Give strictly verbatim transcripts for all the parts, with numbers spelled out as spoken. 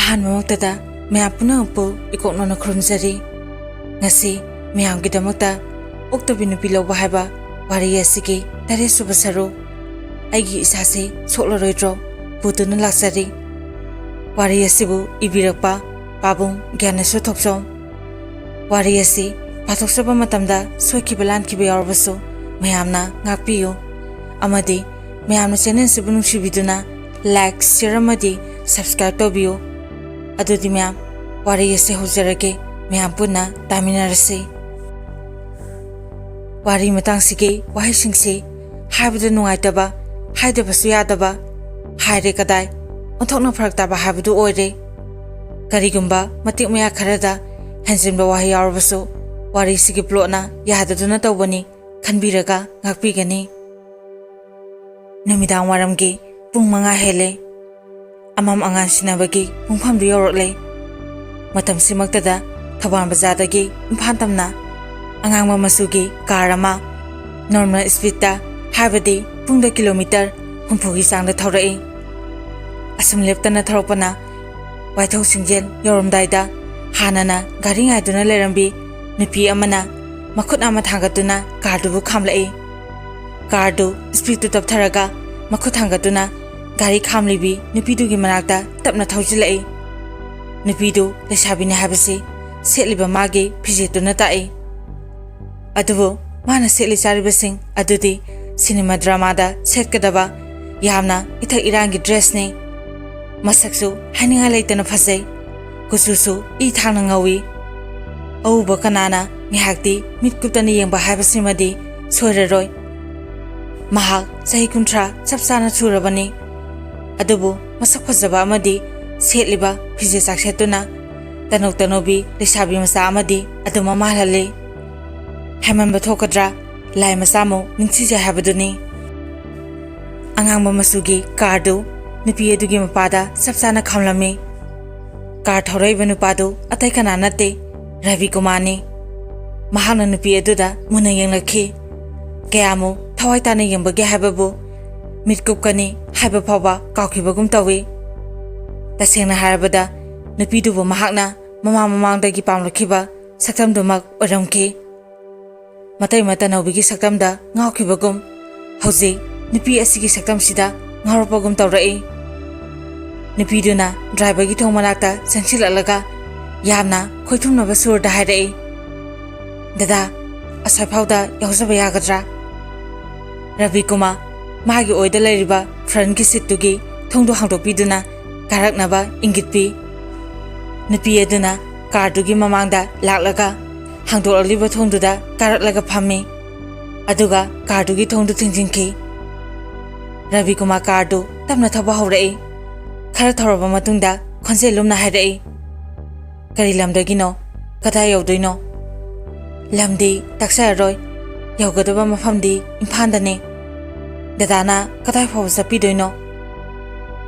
ꯑꯍꯥꯟꯕꯃꯛꯇꯗ ꯃꯌꯥꯝ ꯄꯨꯝꯅꯃꯛꯄꯨ ꯏꯀꯣꯛꯅꯅ ꯈꯨꯔꯨꯝꯖꯔꯤ꯫ ꯉꯁꯤ ꯃꯌꯥꯝꯒꯤꯗꯃꯛꯇ ꯑꯣꯛꯇꯕꯤ ꯅꯨꯄꯤ ꯂꯧꯕ ꯍꯥꯏꯕ ꯋꯥꯔꯤ ꯑꯁꯤꯒꯤ ꯇꯔꯦꯠꯁꯨꯕ ꯁꯔꯨꯛ, "ꯑꯩꯒꯤ ꯏꯁꯥꯁꯤ ꯁꯣꯛꯂꯔꯣꯏꯗ꯭ꯔꯣ?" ꯄꯨꯗꯨꯅ ꯂꯥꯛꯆꯔꯤ꯫ ꯋꯥꯔꯤ ꯑꯁꯤꯕꯨ ꯏꯕꯤꯔꯛꯄ ꯄꯥꯕꯨꯡ ꯒ꯭ꯌꯥꯅꯦꯁꯣꯔ ꯊꯣꯛꯆꯣꯝ꯫ ꯋꯥꯔꯤ ꯑꯁꯤ ꯄꯥꯊꯣꯛꯆꯕ ꯃꯇꯝꯗ ꯁꯣꯏꯈꯤꯕ ꯂꯥꯟꯈꯤꯕ ꯌꯥꯎꯔꯕꯁꯨ ꯃꯌꯥꯝꯅ ꯉꯥꯛꯄꯤꯌꯨ, ꯑꯃꯗꯤ ꯃꯌꯥꯝꯅ ꯆꯦꯅꯦꯜꯁꯤꯕꯨ ꯅꯨꯡꯁꯤꯕꯤꯗꯨꯅ like, share ꯑꯃꯗꯤ subscribe ꯇꯧꯕꯤꯌꯨ꯫ ꯑꯗꯨꯗꯤ ꯃꯌꯥꯝ, ꯋꯥꯔꯤ ꯑꯁꯤ ꯍꯧꯖꯔꯒꯦ, ꯃꯌꯥꯝ ꯄꯨꯟꯅ ꯇꯥꯃꯤꯟꯅꯔꯁꯤ꯫ ꯋꯥꯔꯤ ꯃꯇꯥꯡꯁꯤꯒꯤ ꯋꯥꯍꯩꯁꯤꯡꯁꯤ ꯍꯥꯏꯕꯗ ꯅꯨꯡꯉꯥꯏꯇꯕ, ꯍꯥꯏꯗꯕꯁꯨ ꯌꯥꯗꯕ, ꯍꯥꯏꯔꯦ ꯀꯗꯥꯏ, ꯑꯣꯟꯊꯣꯛꯅ ꯐꯔꯛ ꯇꯥꯕ ꯍꯥꯏꯕꯗꯨ ꯑꯣꯏꯔꯦ꯫ ꯀꯔꯤꯒꯨꯝꯕ ꯃꯇꯤꯛ ꯃꯌꯥ ꯈꯔꯗ ꯍꯦꯟꯖꯤꯟꯕ ꯋꯥꯍꯩ ꯌꯥꯎꯔꯕꯁꯨ ꯋꯥꯔꯤꯁꯤꯒꯤ ꯄ꯭ꯂꯣꯠꯅ ꯌꯥꯗꯗꯨꯅ ꯇꯧꯕꯅꯤ ꯈꯟꯕꯤꯔꯒ ꯉꯥꯛꯄꯤꯒꯅꯤ꯫ ꯅꯨꯃꯤꯗꯥꯡ ꯋꯥꯏꯔꯝꯒꯤ ꯄꯨꯡ ꯃꯉꯥ ꯍꯦꯜꯂꯦ꯫ ꯑꯃꯝ ꯑꯉꯥꯟ ꯁꯤꯟꯅꯕꯒꯤ ꯄꯨꯡꯐꯝꯗꯨ ꯌꯧꯔꯛꯂꯦ꯫ ꯃꯇꯝꯁꯤꯃꯛꯇꯗ ꯊꯧꯕꯥꯜ ꯕꯖꯥꯔꯗꯒꯤ ꯏꯝꯐꯥꯜ ꯇꯝꯅ ꯑꯉꯥꯡꯕ ꯃꯆꯨꯒꯤ ꯀꯥꯔ ꯑꯃ ꯅꯣꯔꯃꯦꯜ ꯁ꯭ꯄꯤꯗꯇ, ꯍꯥꯏꯕꯗꯤ ꯄꯨꯡꯗ ꯀꯤꯂꯣꯃꯤꯇꯔ ꯍꯨꯝꯐꯨꯒꯤ ꯆꯥꯡꯗ ꯊꯧꯔꯛꯏ꯫ ꯑꯁꯨꯝ ꯂꯦꯞꯇꯅ ꯊꯧꯔꯛꯄꯅ ꯋꯥꯏꯊꯧ ꯁꯤꯡꯖꯦꯜ ꯌꯧꯔꯝꯗꯥꯏꯗ ꯍꯥꯟꯅꯅ ꯒꯥꯔꯤ ꯉꯥꯏꯗꯨꯅ ꯂꯩꯔꯝꯕꯤ ꯅꯨꯄꯤ ꯑꯃꯅ ꯃꯈꯨꯠ ꯑꯃ ꯊꯥꯡꯒꯠꯇꯨꯅ ꯀꯥꯔꯗꯨꯕꯨ ꯈꯥꯝꯂꯛꯏ꯫ ꯀꯥꯔꯗꯨ ꯁ꯭ꯄꯤꯗꯇꯨ ꯇꯞꯊꯔꯒ ꯃꯈꯨꯠ ꯊꯥꯡꯒꯠꯇꯨꯅ ꯒꯥꯔꯤ ꯈꯥꯝꯂꯤꯕꯤ ꯅꯨꯄꯤꯗꯨꯒꯤ ꯃꯅꯥꯛꯇ ꯇꯞꯅ ꯊꯧꯖꯤꯜꯂꯛꯏ꯫ ꯅꯨꯄꯤꯗꯨ ꯂꯩꯁꯥꯕꯤꯅꯤ ꯍꯥꯏꯕꯁꯤ ꯁꯦꯠꯂꯤꯕ ꯃꯥꯒꯤ ꯐꯤꯖꯦꯠꯇꯨꯅ ꯇꯥꯛꯏ꯫ ꯑꯗꯨꯕꯨ ꯃꯥꯅ ꯁꯦꯠꯂꯤ ꯆꯥꯔꯤꯕꯁꯤꯡ ꯑꯗꯨꯗꯤ ꯁꯤꯅꯦꯃꯥ ꯗ꯭ꯔꯃꯥꯗ ꯁꯦꯠꯀꯗꯕ ꯌꯥꯝꯅ ꯏꯊꯛ ꯏꯔꯥꯡꯒꯤ ꯗ꯭ꯔꯦꯁꯅꯤ꯫ ꯃꯁꯛꯁꯨ ꯍꯥꯏꯅꯤꯡꯉꯥꯏ ꯂꯩꯇꯅ ꯐꯖꯩ꯫ ꯀꯨꯆꯨꯁꯨ ꯏ ꯊꯥꯡꯅ ꯉꯧꯏ꯫ ꯑꯎꯕ ꯀꯅꯥꯅ ꯉꯥꯏꯍꯥꯛꯇꯤ ꯃꯤꯠ ꯀꯨꯞꯇꯅ ꯌꯦꯡꯕ ꯍꯥꯏꯕꯁꯤꯃꯗꯤ ꯁꯣꯏꯔꯔꯣꯏ꯫ ꯃꯍꯥꯛ ꯆꯍꯤ ꯀꯨꯟꯊ꯭ꯔꯥ ꯆꯞ ꯆꯥꯅ ꯁꯨꯔꯕꯅꯤ꯫ ꯑꯗꯨꯕꯨ ꯃꯁꯛ ꯐꯖꯕ ꯑꯃꯗꯤ ꯁꯦꯠꯂꯤꯕ ꯐꯤꯖꯦꯠ ꯆꯥꯛꯁꯦꯠꯇꯨꯅ ꯇꯅꯧ ꯇꯅꯧꯕꯤ ꯂꯩꯁꯥꯕꯤ ꯃꯆꯥ ꯑꯃꯗꯤ ꯑꯗꯨꯝ ꯃꯥꯜꯍꯜꯂꯤ꯫ ꯍꯥꯏꯃꯟꯕ ꯊꯣꯛꯀꯗ꯭ꯔꯥ, ꯂꯥꯏ ꯃꯆꯥꯃꯨꯛ ꯅꯤꯡꯊꯤꯖꯩ ꯍꯥꯏꯕꯗꯨꯅꯤ꯫ ꯑꯉꯥꯡꯕ ꯃꯆꯨꯒꯤ ꯀꯥꯔꯗꯨ ꯅꯨꯄꯤ ꯑꯗꯨꯒꯤ ꯃꯄꯥꯗ ꯆꯞ ꯆꯥꯅ ꯈꯥꯝꯂꯝꯃꯤ꯫ ꯀꯥꯔ ꯊꯧꯔꯛꯏꯕ ꯅꯨꯄꯥꯗꯨ ꯑꯇꯩ ꯀꯅꯥ ꯅꯠꯇꯦ, ꯔꯕꯤ ꯀꯨꯃꯥꯔꯅꯤ꯫ ꯃꯍꯥꯛꯅ ꯅꯨꯄꯤ ꯑꯗꯨꯗ ꯃꯨꯟꯅ ꯌꯦꯡꯂꯛꯈꯤ꯫ ꯀꯌꯥꯃꯨꯛ ꯊꯋꯥꯏ ꯇꯥꯅ ꯌꯦꯡꯕꯒꯦ ꯍꯥꯏꯕꯕꯨ ꯃꯤꯠ ꯀꯨꯞꯀꯅꯤ ꯍꯥꯏꯕ ꯐꯥꯎꯕ ꯀꯥꯎꯈꯤꯕꯒꯨꯝ ꯇꯧꯏ꯫ ꯇꯁꯦꯡꯅ ꯍꯥꯏꯔꯕꯗ, ꯅꯨꯄꯤꯗꯨꯕꯨ ꯃꯍꯥꯛꯅ ꯃꯃꯥꯡ ꯃꯃꯥꯡꯗꯒꯤ ꯄꯥꯝꯂꯛꯈꯤꯕ ꯁꯛꯇꯝꯗꯨꯃꯛ ꯑꯣꯏꯔꯝꯈꯤ꯫ ꯃꯇꯩ ꯃꯇꯅꯧꯕꯤꯒꯤ ꯁꯛꯇꯝꯗ ꯉꯥꯎꯈꯤꯕꯒꯨꯝ, ꯍꯧꯖꯤꯛ ꯅꯨꯄꯤ ꯑꯁꯤꯒꯤ ꯁꯛꯇꯝꯁꯤꯗ ꯉꯥꯎꯔꯛꯄꯒꯨꯝ ꯇꯧꯔꯛꯏ꯫ ꯅꯨꯄꯤꯗꯨꯅ ꯗ꯭ꯔꯥꯏꯚꯔꯒꯤ ꯊꯣꯡ ꯃꯅꯥꯛꯇ ꯆꯪꯁꯤꯜꯂꯛꯂꯒ ꯌꯥꯝꯅ ꯈꯣꯏꯊꯨꯝꯅꯕ ꯁꯨꯔꯗ ꯍꯥꯏꯔꯛꯏ, "ꯗꯗꯥ, ꯑꯁ꯭ꯋꯥꯏꯐꯥꯎꯗ ꯌꯥꯎꯖꯕ ꯌꯥꯒꯗ꯭ꯔꯥ?" ꯔꯕꯤ ꯀꯨꯃꯥꯔ ꯃꯥꯒꯤ ꯑꯣꯏꯗ ꯂꯩꯔꯤꯕ ꯐ꯭ꯔꯟꯠꯀꯤ ꯁꯤꯠꯇꯨꯒꯤ ꯊꯣꯡꯗꯨ ꯍꯥꯡꯗꯣꯛꯄꯤꯗꯨꯅ ꯀꯥꯔꯛꯅꯕ ꯏꯪꯒꯤꯠ ꯄꯤ꯫ ꯅꯨꯄꯤ ꯑꯗꯨꯅ ꯀꯥꯔꯗꯨꯒꯤ ꯃꯃꯥꯡꯗ ꯂꯥꯛꯂꯒ ꯍꯥꯡꯗꯣꯛꯂꯛꯂꯤꯕ ꯊꯣꯡꯗꯨꯗ ꯀꯥꯔꯛꯂꯒ ꯐꯝꯃꯤ꯫ ꯑꯗꯨꯒ ꯀꯥꯔꯗꯨꯒꯤ ꯊꯣꯡꯗꯨ ꯊꯤꯡꯖꯤꯟꯈꯤ꯫ ꯔꯕꯤ ꯀꯨꯃꯥꯔ ꯀꯥꯔꯗꯨ ꯇꯞꯅ ꯊꯧꯕ ꯍꯧꯔꯛꯏ꯫ ꯈꯔ ꯊꯧꯔꯕ ꯃꯇꯨꯡꯗ ꯈꯣꯟꯖꯦꯜ ꯂꯨꯝꯅ ꯍꯥꯏꯔꯛꯏ, "ꯀꯔꯤ ꯂꯝꯗꯒꯤꯅꯣ? ꯀꯗꯥꯏ ꯌꯧꯗꯣꯏꯅꯣ?" "ꯂꯝꯗꯤ ꯇꯥꯛꯆꯔꯔꯣꯏ꯫ ꯌꯧꯒꯗꯕ ꯃꯐꯝꯗꯤ ꯏꯝꯐꯥꯜꯗꯅꯦ꯫ ꯗꯗꯥꯅ ꯀꯗꯥꯏ ꯐꯥꯎꯕ ꯆꯠꯄꯤꯗꯣꯏꯅꯣ?"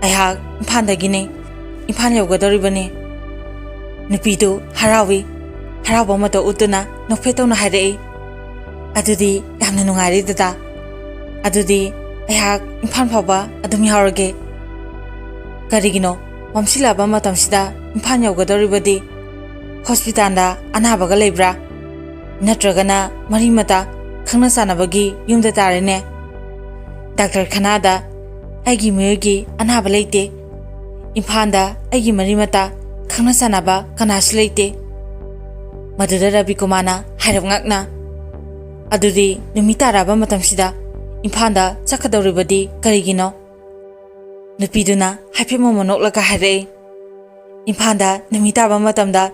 "ꯑꯩꯍꯥꯛ ꯏꯝꯐꯥꯜꯗꯒꯤꯅꯦ꯫ ꯏꯝꯐꯥꯜ ꯌꯧꯒꯗꯧꯔꯤꯕꯅꯦ꯫" ꯅꯨꯄꯤꯗꯨ ꯍꯔꯥꯎꯏ꯫ ꯍꯔꯥꯎꯕ ꯃꯇꯧ ꯎꯠꯇꯨꯅ ꯅꯣꯛꯐꯦꯠ ꯇꯧꯅ ꯍꯥꯏꯔꯛꯏ, "ꯑꯗꯨꯗꯤ ꯌꯥꯝꯅ ꯅꯨꯡꯉꯥꯏꯔꯦ ꯗꯗꯥ꯫ ꯑꯗꯨꯗꯤ ꯑꯩꯍꯥꯛ ꯏꯝꯐꯥꯜ ꯐꯥꯎꯕ ꯑꯗꯨꯝ ꯌꯥꯎꯔꯒꯦ꯫" "ꯀꯔꯤꯒꯤꯅꯣ ꯃꯝꯁꯤꯜꯂꯛꯑꯕ ꯃꯇꯝꯁꯤꯗ ꯏꯝꯐꯥꯜ ꯌꯧꯒꯗꯧꯔꯤꯕꯗꯤ? ꯍꯣꯁꯄꯤꯇꯥꯜꯗ ꯑꯅꯥꯕꯒ ꯂꯩꯕ꯭ꯔꯥ? ꯅꯠꯇ꯭ꯔꯒꯅ ꯃꯔꯤ ꯃꯇꯥ ꯈꯪꯅ ꯆꯥꯟꯅꯕꯒꯤ ꯌꯨꯝꯗ ꯇꯥꯔꯦꯅꯦ?" "ꯗꯥꯛꯇꯔ ꯈꯅꯥꯗ ꯑꯩꯒꯤ ꯃꯤꯑꯣꯏꯒꯤ ꯑꯅꯥꯕ ꯂꯩꯇꯦ꯫ ꯏꯝꯐꯥꯜꯗ ꯑꯩꯒꯤ ꯃꯔꯤ ꯃꯇꯥ ꯈꯪꯅ ꯆꯥꯟꯅꯕ ꯀꯅꯥꯁꯨ ꯂꯩꯇꯦ꯫" ꯃꯗꯨꯗ ꯔꯕꯤ ꯀꯨꯃꯥꯔꯅ ꯍꯥꯏꯔꯞ ꯉꯛꯅ, "ꯑꯗꯨꯗꯤ ꯅꯨꯃꯤꯠ ꯇꯥꯔꯛꯑꯕ ꯃꯇꯝꯁꯤꯗ ꯏꯝꯐꯥꯜꯗ ꯆꯠꯀꯗꯧꯔꯤꯕꯗꯤ ꯀꯔꯤꯒꯤꯅꯣ?" ꯅꯨꯄꯤꯗꯨꯅ ꯍꯥꯏꯐꯦꯠ ꯃꯣꯃꯣꯟ ꯅꯣꯛꯂꯒ ꯍꯥꯏꯔꯛꯏ, "ꯏꯝꯐꯥꯜꯗ ꯅꯨꯃꯤꯠ ꯇꯥꯕ ꯃꯇꯝꯗ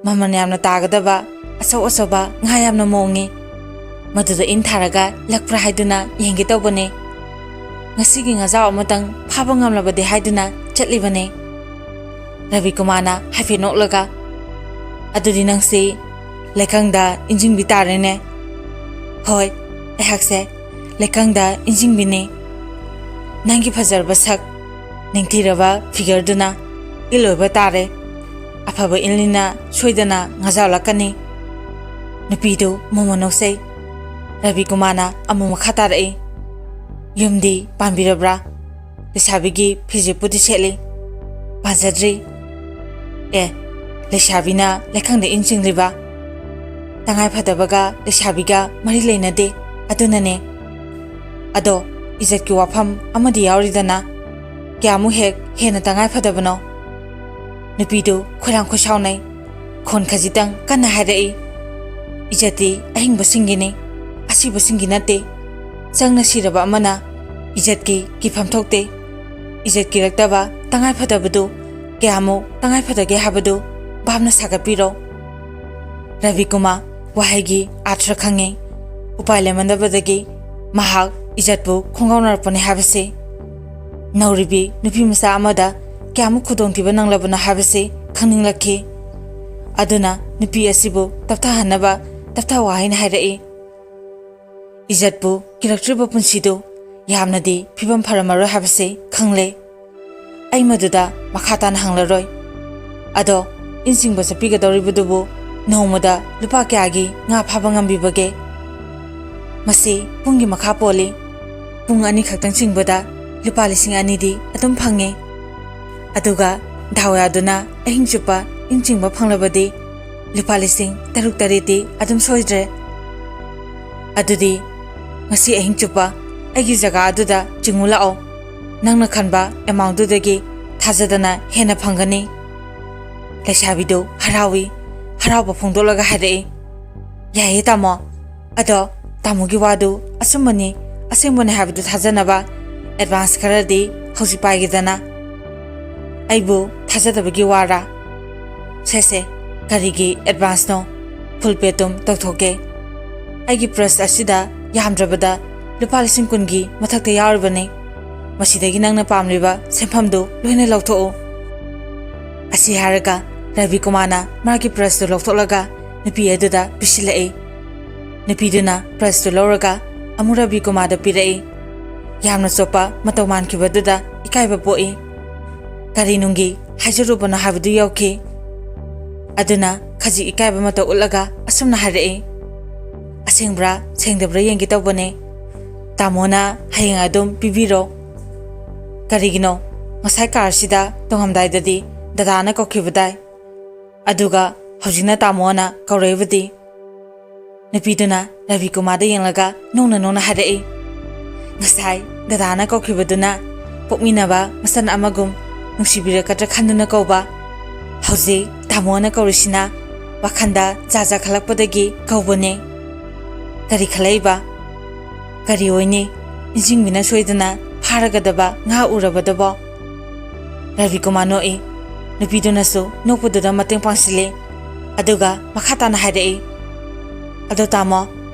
ꯃꯃꯜ ꯌꯥꯝꯅ ꯇꯥꯒꯗꯕ ꯑꯆꯧ ꯑꯆꯧꯕ ꯉꯥ ꯌꯥꯝꯅ ꯃꯣꯡꯉꯤ꯫ ꯃꯗꯨꯗ ꯏꯟ ꯊꯥꯔꯒ ꯂꯛꯄ꯭ꯔꯥ ꯍꯥꯏꯗꯨꯅ ꯌꯦꯡꯒꯦ ꯇꯧꯕꯅꯦ꯫ ꯉꯁꯤꯒꯤ ꯉꯥꯖꯥꯎ ꯑꯃꯇꯪ ꯐꯥꯕ ꯉꯝꯂꯕꯗꯤ ꯍꯥꯏꯗꯨꯅ ꯆꯠꯂꯤꯕꯅꯦ꯫" ꯔꯕꯤ ꯀꯨꯃꯥꯔꯅ ꯍꯥꯏꯐꯦꯠ ꯅꯣꯛꯂꯒ, "ꯑꯗꯨꯗꯤ ꯅꯪꯁꯤ ꯂꯩꯀꯪꯗ ꯏꯟꯖꯤꯟꯕꯤ ꯇꯥꯔꯦꯅꯦ꯫" "ꯍꯣꯏ, ꯑꯩꯍꯥꯛꯁꯦ ꯂꯩꯀꯪꯗ ꯏꯟꯖꯤꯟꯕꯤꯅꯤ꯫" "ꯅꯪꯒꯤ ꯐꯖꯔꯕ ꯁꯛ, ꯅꯤꯡꯊꯤꯔꯕ ꯐꯤꯒꯔꯗꯨꯅ ꯏꯜ ꯑꯣꯏꯕ ꯇꯥꯔꯦ꯫ ꯑꯐꯕ ꯏꯜꯅꯤꯅ ꯁꯣꯏꯗꯅ ꯉꯥꯖꯥꯎꯂꯛꯀꯅꯤ꯫" ꯅꯨꯄꯤꯗꯨ ꯃꯣꯃꯣꯟ ꯅꯣꯛꯆꯩ꯫ ꯔꯕꯤ ꯀꯨꯃꯥꯔꯅ ꯑꯃꯨꯛ ꯃꯈꯥ ꯇꯥꯔꯛꯏ, "ꯌꯨꯝꯗꯤ ꯄꯥꯟꯕꯤꯔꯕ꯭ꯔꯥ? ꯂꯩꯁꯥꯕꯤꯒꯤ ꯐꯤꯖꯦꯠꯄꯨꯗꯤ ꯁꯦꯠꯂꯤ, ꯐꯖꯗ꯭ꯔꯤ꯫ ꯑꯦ, ꯂꯩꯁꯥꯕꯤꯅ ꯂꯩꯈꯪꯗ ꯏꯟ ꯆꯤꯡꯂꯤꯕ? ꯇꯉꯥꯏ ꯐꯗꯕꯒ ꯂꯩꯁꯥꯕꯤꯒ ꯃꯔꯤ ꯂꯩꯅꯗꯦ, ꯑꯗꯨꯅꯅꯦ꯫ ꯑꯗꯣ ꯏꯖꯠꯀꯤ ꯋꯥꯐꯝ ꯑꯃꯗꯤ ꯌꯥꯎꯔꯤꯗꯅ, ꯀꯌꯥꯃꯨꯛ ꯍꯦꯛ ꯍꯦꯟꯅ ꯇꯉꯥꯏ ꯐꯗꯕꯅꯣ? ꯅꯨꯄꯤꯗꯨ ꯈꯣꯏꯔꯥꯡ ꯈꯣꯏꯁꯥꯎꯅꯩ꯫ ꯈꯣꯟ ꯈꯖꯤꯛꯇꯪ ꯀꯟꯅ ꯍꯥꯏꯔꯛꯏ, "ꯏꯖꯠꯇꯤ ꯑꯍꯤꯡꯕꯁꯤꯡꯒꯤꯅꯤ, ꯑꯁꯤꯕꯁꯤꯡꯒꯤ ꯅꯠꯇꯦ꯫ ꯆꯪꯅ ꯁꯤꯔꯕ ꯑꯃꯅ ꯏꯖꯠꯀꯤ ꯀꯤꯐꯝ ꯊꯣꯛꯇꯦ꯫ ꯏꯖꯠ ꯀꯤꯔꯛꯇꯕ ꯇꯉꯥꯏ ꯐꯗꯕꯗꯨ ꯀꯌꯥꯃꯨꯛ ꯇꯉꯥꯏ ꯐꯗꯒꯦ ꯍꯥꯏꯕꯗꯨ ꯚꯥꯞꯅ ꯁꯥꯒꯠꯄꯤꯔꯣ꯫" ꯔꯕꯤꯀꯨꯃꯥꯔ ꯋꯥꯍꯩꯒꯤ ꯑꯥꯔꯊ ꯈꯪꯉꯤ꯫ ꯎꯄꯥꯏ ꯂꯩꯃꯟꯗꯕꯗꯒꯤ ꯃꯍꯥꯛ ꯏꯖꯠꯄꯨ ꯈꯣꯡꯒꯥꯎꯅꯔꯛꯄꯅꯤ ꯍꯥꯏꯕꯁꯤ, ꯅꯧꯔꯤꯕꯤ ꯅꯨꯄꯤ ꯃꯆꯥ ꯑꯃꯗ ꯀꯌꯥꯃꯨꯛ ꯈꯨꯗꯣꯡꯊꯤꯕ ꯅꯪꯂꯕꯅꯣ ꯍꯥꯏꯕꯁꯤ ꯈꯪꯅꯤꯡꯂꯛꯈꯤ꯫ ꯑꯗꯨꯅ ꯅꯨꯄꯤ ꯑꯁꯤꯕꯨ ꯇꯞꯊꯍꯟꯅꯕ ꯇꯞꯊ ꯋꯥꯍꯩꯅ ꯍꯥꯏꯔꯛꯏ, "ꯏꯖꯠꯄꯨ ꯀꯤꯔꯛꯇ꯭ꯔꯤꯕ ꯄꯨꯟꯁꯤꯗꯨ ꯌꯥꯝꯅꯗꯤ ꯐꯤꯕꯝ ꯐꯔꯝꯃꯔꯣꯏ ꯍꯥꯏꯕꯁꯤ ꯈꯪꯂꯦ꯫ ꯑꯩ ꯃꯗꯨꯗ ꯃꯈꯥ ꯇꯥꯅ ꯍꯪꯂꯔꯣꯏ꯫ ꯑꯗꯣ ꯏꯟ ꯆꯤꯡꯕ ꯆꯠꯄꯤꯒꯗꯧꯔꯤꯕꯗꯨꯕꯨ ꯅꯣꯡꯃꯗ ꯂꯨꯄꯥ ꯀꯌꯥꯒꯤ ꯉꯥ ꯐꯥꯕ ꯉꯝꯕꯤꯕꯒꯦ?" "ꯃꯁꯤ ꯄꯨꯡꯒꯤ ꯃꯈꯥ ꯄꯣꯜꯂꯤ꯫ ꯄꯨꯡ ꯑꯅꯤ ꯈꯛꯇꯪ ꯆꯤꯡꯕꯗ ꯂꯨꯄꯥ ꯂꯤꯁꯤꯡ ꯑꯅꯤꯗꯤ ꯑꯗꯨꯝ ꯐꯪꯉꯦ꯫ ꯑꯗꯨꯒ ꯗꯥꯎ ꯌꯥꯗꯨꯅ ꯑꯍꯤꯡ ꯆꯨꯞꯄ ꯏꯟ ꯆꯤꯡꯕ ꯐꯪꯂꯕꯗꯤ ꯂꯨꯄꯥ ꯂꯤꯁꯤꯡ ꯇꯔꯨꯛ ꯇꯔꯦꯠꯇꯤ ꯑꯗꯨꯝ ꯁꯣꯏꯗ꯭ꯔꯦ꯫ ꯑꯗꯨꯗꯤ ꯉꯁꯤ ꯑꯍꯤꯡ ꯆꯨꯞꯄ ꯑꯩꯒꯤ ꯖꯒꯥ ꯑꯗꯨꯗ ꯆꯤꯡꯉꯨ ꯂꯥꯛꯑꯣ꯫ ꯅꯪꯅ ꯈꯟꯕ ꯑꯦꯃꯥꯎꯟꯗꯨꯗꯒꯤ ꯊꯥꯖꯗꯅ ꯍꯦꯟꯅ ꯐꯪꯒꯅꯤ꯫" ꯂꯩꯁꯥꯕꯤꯗꯨ ꯍꯔꯥꯎꯏ꯫ ꯍꯔꯥꯎꯕ ꯐꯣꯡꯗꯣꯛꯂꯒ ꯍꯥꯏꯔꯛꯏ, "ꯌꯥꯏꯌꯦ ꯇꯥꯃꯣ꯫ ꯑꯗꯣ ꯇꯥꯃꯣꯒꯤ ꯋꯥꯗꯨ ꯑꯆꯨꯝꯕꯅꯤ, ꯑꯁꯦꯡꯕꯅꯤ ꯍꯥꯏꯕꯗꯨ ꯊꯥꯖꯅꯕ ꯑꯦꯗꯚꯥꯟꯁ ꯈꯔꯗꯤ ꯍꯧꯖꯤꯛ ꯄꯥꯏꯒꯦꯗꯅ꯫" "ꯑꯩꯕꯨ ꯊꯥꯖꯗꯕꯒꯤ ꯋꯥꯔꯥ? ꯁꯦ ꯁꯦ, ꯀꯔꯤꯒꯤ ꯑꯦꯗꯚꯥꯟꯁꯅꯣ? ꯐꯨꯜ ꯄꯦ ꯇꯨꯝ ꯇꯧꯊꯣꯛꯀꯦ꯫ ꯑꯩꯒꯤ ꯄ꯭ꯔꯁ ꯑꯁꯤꯗ ꯌꯥꯝꯗ꯭ꯔꯕꯗ ꯂꯨꯄꯥ ꯂꯤꯁꯤꯡ ꯀꯨꯟꯒꯤ ꯃꯊꯛꯇ ꯌꯥꯎꯔꯤꯕꯅꯤ꯫ ꯃꯁꯤꯗꯒꯤ ꯅꯪꯅ ꯄꯥꯝꯂꯤꯕ ꯁꯦꯟꯐꯝꯗꯨ ꯂꯣꯏꯅ ꯂꯧꯊꯣꯛꯎ꯫" ꯑꯁꯤ ꯍꯥꯏꯔꯒ ꯔꯕꯤꯀꯨꯃꯥꯔꯅ ꯃꯥꯒꯤ ꯄ꯭ꯔꯁꯇꯨ ꯂꯧꯊꯣꯛꯂꯒ ꯅꯨꯄꯤ ꯑꯗꯨꯗ ꯄꯤꯁꯤꯜꯂꯛꯏ꯫ ꯅꯨꯄꯤꯗꯨꯅ ꯄ꯭ꯔꯁꯇꯨ ꯂꯧꯔꯒ ꯑꯃꯨꯛ ꯔꯕꯤꯀꯨꯃꯥꯔꯗ ꯄꯤꯔꯛꯏ꯫ ꯌꯥꯝꯅ ꯆꯣꯞꯄ ꯃꯇꯧ ꯃꯥꯟꯈꯤꯕꯗꯨꯗ ꯏꯀꯥꯏꯕ ꯄꯣꯛꯏ꯫ ꯀꯔꯤ ꯅꯨꯡꯒꯤ ꯍꯥꯏꯖꯔꯨꯕꯅꯣ ꯍꯥꯏꯕꯗꯨ ꯌꯧꯈꯤ꯫ ꯑꯗꯨꯅ ꯈꯖꯤꯛ ꯏꯀꯥꯏꯕ ꯃꯇꯧ ꯎꯠꯂꯒ ꯑꯁꯨꯝꯅ ꯍꯥꯏꯔꯛꯏ, "ꯑꯁꯦꯡꯕ꯭ꯔꯥ ꯁꯦꯡꯗꯕ꯭ꯔꯥ ꯌꯦꯡꯒꯦ ꯇꯧꯕꯅꯦ꯫ ꯇꯥꯃꯣꯅ ꯍꯌꯦꯡ ꯑꯗꯨꯝ ꯄꯤꯕꯤꯔꯣ꯫" "ꯀꯔꯤꯒꯤꯅꯣ?" ꯉꯁꯥꯏ ꯀꯥꯔꯁꯤꯗ ꯇꯣꯡꯉꯝꯗꯥꯏꯗꯗꯤ ꯗꯗꯥꯅ ꯀꯧꯈꯤꯕꯗꯥꯏ, ꯑꯗꯨꯒ ꯍꯧꯖꯤꯛꯅ ꯇꯥꯃꯣꯅ ꯀꯧꯔꯛꯏꯕꯗꯤ?" ꯅꯨꯄꯤꯗꯨꯅ ꯔꯕꯤꯀꯨꯃꯥꯔꯗ ꯌꯦꯡꯂꯒ ꯅꯣꯡꯅ ꯅꯣꯡꯅ ꯍꯥꯏꯔꯛꯏ, "ꯉꯁꯥꯏ ꯗꯗꯥꯅ ꯀꯧꯈꯤꯕꯗꯨꯅ ꯄꯣꯛꯃꯤꯟꯅꯕ ꯃꯆꯟ ꯑꯃꯒꯨꯝ ꯅꯨꯡꯁꯤꯕꯤꯔꯛꯀꯗ꯭ꯔꯥ ꯈꯟꯗꯨꯅ ꯀꯧꯕ, ꯍꯧꯖꯤꯛ ꯇꯥꯃꯣꯅ ꯀꯧꯔꯤꯁꯤꯅ ꯋꯥꯈꯟꯗ ꯖꯥ ꯖꯥ ꯈꯜꯂꯛꯄꯗꯒꯤ ꯀꯧꯕꯅꯦ꯫ ꯀꯔꯤ ꯈꯜꯂꯛꯏꯕ? ꯀꯔꯤ ꯑꯣꯏꯅꯤ? ꯅꯤꯡꯁꯤꯡꯕꯤꯅ ꯁꯣꯏꯗꯅ ꯐꯥꯔꯒꯗꯕ ꯉꯥ ꯎꯔꯕꯗꯨꯕꯣ?" ꯔꯕꯤꯀꯨꯃꯥꯔ ꯅꯣꯛꯏ꯫ ꯅꯨꯄꯤꯗꯨꯅꯁꯨ ꯅꯣꯛꯄꯗꯨꯗ ꯃꯇꯦꯡ ꯄꯥꯡꯁꯤꯜꯂꯤ꯫ ꯑꯗꯨꯒ ꯃꯈꯥ ꯇꯥꯅ ꯍꯥꯏꯔꯛꯏ, "ꯑꯗꯣ ꯇꯥꯃꯣ,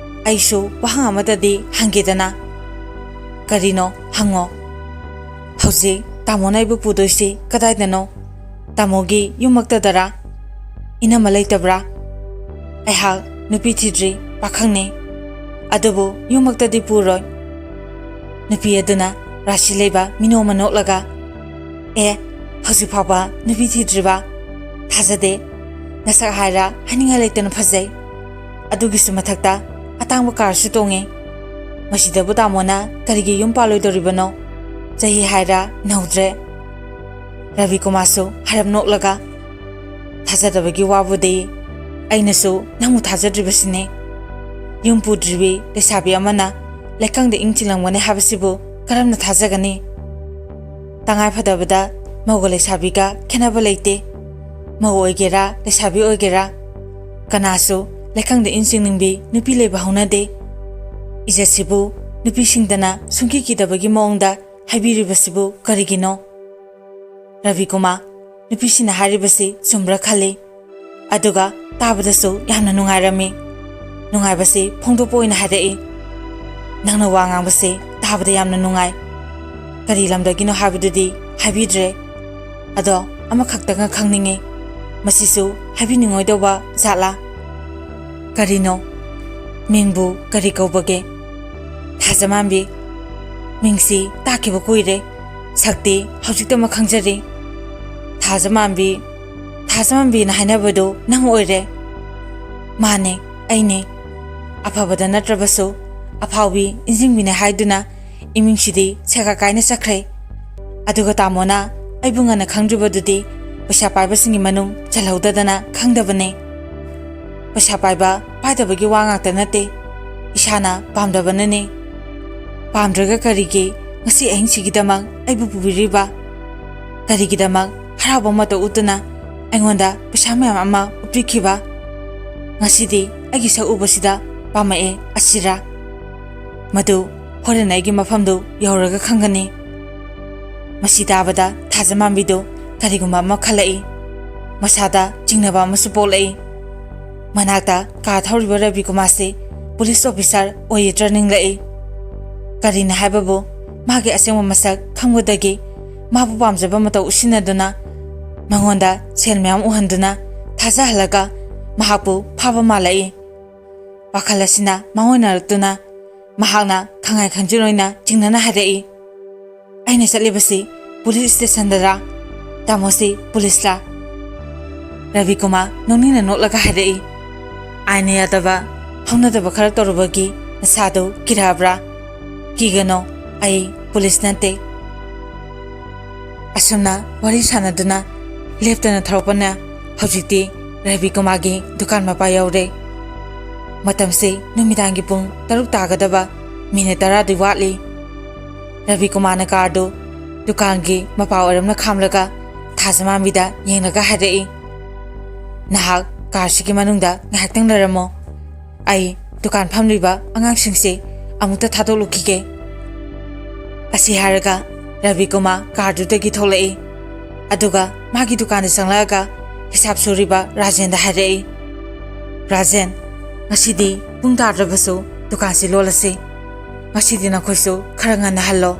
ꯑꯩꯁꯨ ꯋꯥꯍꯪ ꯑꯃꯇꯗꯤ ꯍꯪꯒꯦꯗꯅ?" "ꯀꯔꯤꯅꯣ? ꯍꯪꯉꯣ꯫" "ꯍꯧꯖꯤꯛ ꯇꯥꯃꯣꯅ ꯑꯩꯕꯨ ꯄꯨꯗꯣꯏꯁꯤ ꯀꯗꯥꯏꯗꯅꯣ? ꯇꯥꯃꯣꯒꯤ ꯌꯨꯝꯃꯛꯇꯗꯔꯥ? ꯏꯅꯝꯃ ꯂꯩꯇꯕ꯭ꯔꯥ? ꯑꯩꯍꯥꯛ ꯅꯨꯄꯤ ꯊꯤꯗ꯭ꯔꯤ, ꯄꯥꯈꯪꯅꯤ꯫ ꯑꯗꯨꯕꯨ ꯌꯨꯝꯃꯛꯇꯗꯤ ꯄꯨꯔꯣꯏ꯫" ꯅꯨꯄꯤ ꯑꯗꯨꯅ ꯔꯥꯁꯤ ꯂꯩꯕ ꯃꯤꯅꯣꯛ ꯑꯃ ꯅꯣꯛꯂꯒ, "ꯑꯦ, ꯍꯧꯖꯤꯛ ꯐꯥꯎꯕ ꯅꯨꯄꯤ ꯊꯤꯗ꯭ꯔꯤꯕ? ꯊꯥꯖꯗꯦ꯫ ꯅꯁꯛ ꯍꯥꯏꯔ ꯍꯥꯏꯅꯤꯡꯉꯥꯏ ꯂꯩꯇꯅ ꯐꯖꯩ꯫ ꯑꯗꯨꯒꯤꯁꯨ ꯃꯊꯛꯇ ꯑꯇꯥꯡꯕ ꯀꯥꯔꯁꯨ ꯇꯣꯡꯉꯤ꯫ ꯃꯁꯤꯗꯕꯨ ꯇꯥꯃꯣꯅ ꯀꯔꯤꯒꯤ ꯌꯨꯝ ꯄꯥꯜꯂꯣꯏꯗꯧꯔꯤꯕꯅꯣ? ꯆꯍꯤ ꯍꯥꯏꯔ ꯅꯧꯗ꯭ꯔꯦ꯫" ꯔꯕꯤꯀꯨꯃꯥꯔꯁꯨ ꯍꯥꯏꯔꯞ ꯅꯣꯛꯂꯒ, "ꯊꯥꯖꯗꯕꯒꯤ ꯋꯥꯕꯨꯗꯤ ꯑꯩꯅꯁꯨ ꯅꯪꯕꯨ ꯊꯥꯖꯗ꯭ꯔꯤꯕꯁꯤꯅꯤ꯫ ꯌꯨꯝ ꯄꯨꯗ꯭ꯔꯤꯕꯤ ꯂꯩꯁꯥꯕꯤ ꯑꯃꯅ ꯂꯩꯀꯪꯗ ꯏꯪ ꯆꯤꯡꯂꯝꯒꯅꯤ ꯍꯥꯏꯕꯁꯤꯕꯨ ꯀꯔꯝꯅ ꯊꯥꯖꯒꯅꯤ? ꯇꯉꯥꯏ ꯐꯗꯕꯗ ꯃꯧꯒ ꯂꯩꯁꯥꯕꯤꯒ ꯈꯦꯠꯅꯕ ꯂꯩꯇꯦ꯫ ꯃꯧ ꯑꯣꯏꯒꯦꯔꯥ, ꯂꯩꯁꯥꯕꯤ ꯑꯣꯏꯒꯦꯔꯥ, ꯀꯅꯥꯁꯨ ꯂꯩꯀꯪꯗ ꯏꯟ ꯆꯤꯡꯅꯤꯡꯕꯤ ꯅꯨꯄꯤ ꯂꯩꯕ ꯍꯧꯅꯗꯦ꯫ ꯏꯖꯠꯁꯤꯕꯨ ꯅꯨꯄꯤꯁꯤꯡꯗꯅ ꯁꯨꯡꯀꯤ ꯀꯤꯗꯕꯒꯤ ꯃꯑꯣꯡꯗ ꯍꯥꯏꯕꯤꯔꯤꯕꯁꯤꯕꯨ ꯀꯔꯤꯒꯤꯅꯣ?" ꯔꯕꯤꯀꯨꯃꯥꯔ, ꯅꯨꯄꯤꯁꯤꯡꯅ ꯍꯥꯏꯔꯤꯕꯁꯤ ꯆꯨꯝꯕ꯭ꯔꯥ ꯈꯜꯂꯤ꯫ ꯑꯗꯨꯒ ꯇꯥꯕꯗꯁꯨ ꯌꯥꯝꯅ ꯅꯨꯡꯉꯥꯏꯔꯝꯃꯤ꯫ ꯅꯨꯡꯉꯥꯏꯕꯁꯤ ꯐꯣꯡꯗꯣꯛꯄ ꯑꯣꯏꯅ ꯍꯥꯏꯔꯛꯏ, "ꯅꯪꯅ ꯋꯥ ꯉꯥꯡꯕꯁꯤ ꯇꯥꯕꯗ ꯌꯥꯝꯅ ꯅꯨꯡꯉꯥꯏ꯫ ꯀꯔꯤ ꯂꯝꯗꯒꯤꯅꯣ ꯍꯥꯏꯕꯗꯨꯗꯤ ꯍꯥꯏꯕꯤꯗ꯭ꯔꯦ꯫ ꯑꯗꯣ ꯑꯃꯈꯛꯇꯪꯒ ꯈꯪꯅꯤꯡꯉꯤ, ꯃꯁꯤꯁꯨ ꯍꯥꯏꯕꯤꯅꯤꯡꯉꯣꯏꯗꯧꯕ ꯖꯥꯠꯂꯥ?" "ꯀꯔꯤꯅꯣ? ꯃꯤꯡꯕꯨ ꯀꯔꯤ ꯀꯧꯕꯒꯦ?" "ꯊꯥꯖꯃꯥꯟꯕꯤ꯫" "ꯃꯤꯡꯁꯤ ꯇꯥꯈꯤꯕ ꯀꯨꯏꯔꯦ, ꯁꯛꯇꯤ ꯍꯧꯖꯤꯛꯇꯃꯛ ꯈꯪꯖꯔꯤ꯫" "ꯊꯥꯖꯃꯥꯟꯕꯤ, ꯊꯥꯖꯃꯥꯟꯕꯤꯅ ꯍꯥꯏꯅꯕꯗꯨ ꯅꯪ ꯑꯣꯏꯔꯦ꯫" "ꯃꯥꯅꯦ, ꯑꯩꯅꯦ꯫ ꯑꯐꯕꯗ ꯅꯠꯇ꯭ꯔꯕꯁꯨ ꯑꯐꯥꯎꯕꯤ ꯏꯟꯖꯤꯡꯕꯤꯅꯦ ꯍꯥꯏꯗꯨꯅ ꯏꯃꯤꯡꯁꯤꯗꯤ ꯁꯦꯒꯥ ꯀꯥꯏꯅ ꯆꯠꯈ꯭ꯔꯦ꯫ ꯑꯗꯨꯒ ꯇꯥꯃꯣꯅ ꯑꯩꯕꯨ ꯉꯟꯅ ꯈꯪꯗ꯭ꯔꯤꯕꯗꯨꯗꯤ ꯄꯩꯁꯥ ꯄꯥꯏꯕꯁꯤꯡꯒꯤ ꯃꯅꯨꯡ ꯆꯜꯍꯧꯗꯗꯅ ꯈꯪꯗꯕꯅꯦ꯫ ꯄꯩꯁꯥ ꯄꯥꯏꯕ ꯄꯥꯏꯗꯕꯒꯤ ꯋꯥ ꯉꯥꯛꯇ ꯅꯠꯇꯦ, ꯏꯁꯥꯅ ꯄꯥꯝꯗꯕꯅꯅꯦ꯫ ꯄꯥꯝꯗ꯭ꯔꯒ ꯀꯔꯤꯒꯤ ꯉꯁꯤ ꯑꯍꯤꯡꯁꯤꯒꯤꯗꯃꯛ ꯑꯩꯕꯨ ꯄꯨꯕꯤꯔꯤꯕ? ꯀꯔꯤꯒꯤꯗꯃꯛ ꯍꯔꯥꯎꯕ ꯃꯇꯧ ꯎꯠꯇꯨꯅ ꯑꯩꯉꯣꯟꯗ ꯄꯩꯁꯥ ꯃꯌꯥꯝ ꯑꯃ ꯎꯠꯄꯤꯈꯤꯕ? ꯉꯁꯤꯗꯤ ꯑꯩꯒꯤ ꯁꯛ ꯎꯕꯁꯤꯗ ꯄꯥꯝꯃꯛꯑꯦ ꯑꯁꯤꯔꯥ? ꯃꯗꯨ ꯍꯣꯔꯦꯟ ꯑꯩꯒꯤ ꯃꯐꯝꯗꯨ ꯌꯧꯔꯒ ꯈꯪꯒꯅꯤ꯫ ꯃꯁꯤ ꯇꯥꯕꯗ ꯊꯥꯖꯃꯥꯟꯕꯤꯗꯨ ꯀꯔꯤꯒꯨꯝꯕ ꯑꯃ ꯈꯜꯂꯛꯏ꯫ ꯃꯁꯥꯗ ꯆꯤꯡꯅꯕ ꯑꯃꯁꯨ ꯄꯣꯛꯂꯛꯏ꯫ ꯃꯅꯥꯛꯇ ꯀꯥꯔ ꯊꯧꯔꯤꯕ ꯔꯕꯤ ꯀꯨꯃꯥꯔꯁꯤ ꯄꯨꯂꯤꯁ ꯑꯣꯐꯤꯁꯥꯔ ꯑꯣꯏꯔꯤꯗ꯭ꯔꯥ ꯅꯤꯡꯂꯛꯏ꯫ ꯀꯔꯤꯅ ꯍꯥꯏꯕꯕꯨ ꯃꯥꯒꯤ ꯑꯁꯦꯡꯕ ꯃꯁꯛ ꯈꯪꯕꯗꯒꯤ ꯃꯥꯕꯨ ꯄꯥꯝꯖꯕ ꯃꯇꯧ ꯎꯠꯁꯤꯟꯅꯗꯨꯅ ꯃꯉꯣꯟꯗ ꯁꯦꯜ ꯃꯌꯥꯝ ꯎꯍꯟꯗꯨꯅ ꯊꯥꯖꯍꯜꯂꯒ ꯃꯍꯥꯛꯄꯨ ꯐꯥꯕ ꯃꯥꯜꯂꯛꯏ꯫ ꯋꯥꯈꯜ ꯑꯁꯤꯅ ꯃꯥꯡꯑꯣꯏꯅꯔꯛꯇꯨꯅ ꯃꯍꯥꯛꯅ ꯈꯪꯍꯥꯏ ꯈꯪꯖꯤꯟ ꯑꯣꯏꯅ ꯆꯤꯡꯅꯅ ꯍꯥꯏꯔꯛꯏ, "ꯑꯩꯅ ꯆꯠꯂꯤꯕꯁꯤ ꯄꯨꯂꯤꯁ ꯁ꯭ꯇꯦꯁꯟꯗꯔꯥ? ꯇꯥꯃꯣꯁꯤ ꯄꯨꯂꯤꯁꯂꯥ?" ꯔꯕꯤ ꯀꯨꯃꯥꯔ ꯅꯣꯛꯅꯤꯡꯅ ꯅꯣꯛꯂꯒ ꯍꯥꯏꯔꯛꯏ, "ꯑꯥꯏꯟꯅ ꯌꯥꯗꯕ ꯍꯧꯅꯗꯕ ꯈꯔ ꯇꯧꯔꯨꯕꯒꯤ ꯅꯁꯥꯗꯨ ꯀꯤꯔꯛꯑꯕ꯭ꯔꯥ? ꯀꯤꯒꯅꯣ, ꯑꯩ ꯄꯨꯂꯤꯁ ꯅꯠꯇꯦ꯫" ꯑꯁꯨꯝꯅ ꯋꯥꯔꯤ ꯁꯥꯟꯅꯗꯨꯅ ꯂꯦꯞꯇꯅ ꯊꯧꯔꯛꯄꯅ ꯍꯧꯖꯤꯛꯇꯤ ꯔꯕꯤ ꯀꯨꯃꯥꯔꯒꯤ ꯗꯨꯀꯥꯟ ꯃꯄꯥ ꯌꯧꯔꯦ꯫ ꯃꯇꯝꯁꯤ ꯅꯨꯃꯤꯗꯥꯡꯒꯤ ꯄꯨꯡ ꯇꯔꯨꯛ ꯇꯥꯒꯗꯕ ꯃꯤꯅꯤꯠ ꯇꯔꯥꯗꯤ ꯋꯥꯠꯂꯤ꯫ ꯔꯕꯤ ꯀꯨꯃꯥꯔꯅ ꯀꯥꯔꯗꯨ ꯗꯨꯀꯥꯟꯒꯤ ꯃꯄꯥ ꯑꯣꯏꯔꯝꯅ ꯈꯥꯝꯂꯒ ꯊꯥꯖꯃꯥꯟꯕꯤꯗ ꯌꯦꯡꯂꯒ ꯍꯥꯏꯔꯛꯏ, "ꯅꯍꯥꯛ ꯀꯥꯔꯁꯤꯒꯤ ꯃꯅꯨꯡꯗ ꯉꯥꯏꯍꯥꯛꯇꯪ ꯂꯩꯔꯝꯃꯣ꯫ ꯑꯩ ꯗꯨꯀꯥꯟ ꯐꯝꯂꯤꯕ ꯑꯉꯥꯡꯁꯤꯡꯁꯦ ꯑꯃꯨꯛꯇ ꯊꯥꯗꯣꯛꯂꯨꯈꯤꯒꯦ꯫" ꯑꯁꯤ ꯍꯥꯏꯔꯒ ꯔꯕꯤ ꯀꯨꯃꯥꯔ ꯀꯥꯔꯗꯨꯗꯒꯤ ꯊꯣꯛꯂꯛꯏ꯫ ꯑꯗꯨꯒ ꯃꯥꯒꯤ ꯗꯨꯀꯥꯟꯗ ꯆꯪꯂꯛꯑꯒ ꯍꯤꯁꯥꯞ ꯁꯨꯔꯤꯕ ꯔꯥꯖꯦꯟꯗ ꯍꯥꯏꯔꯛꯏ, "ꯔꯥꯖꯦꯟ, ꯉꯁꯤꯗꯤ ꯄꯨꯡ ꯇꯥꯗ꯭ꯔꯕꯁꯨ ꯗꯨꯀꯥꯟꯁꯤ ꯂꯣꯜꯂꯁꯤ꯫ ꯉꯁꯤꯗꯤ ꯅꯈꯣꯏꯁꯨ ꯈꯔ ꯉꯟꯅ ꯍꯜꯂꯣ꯫"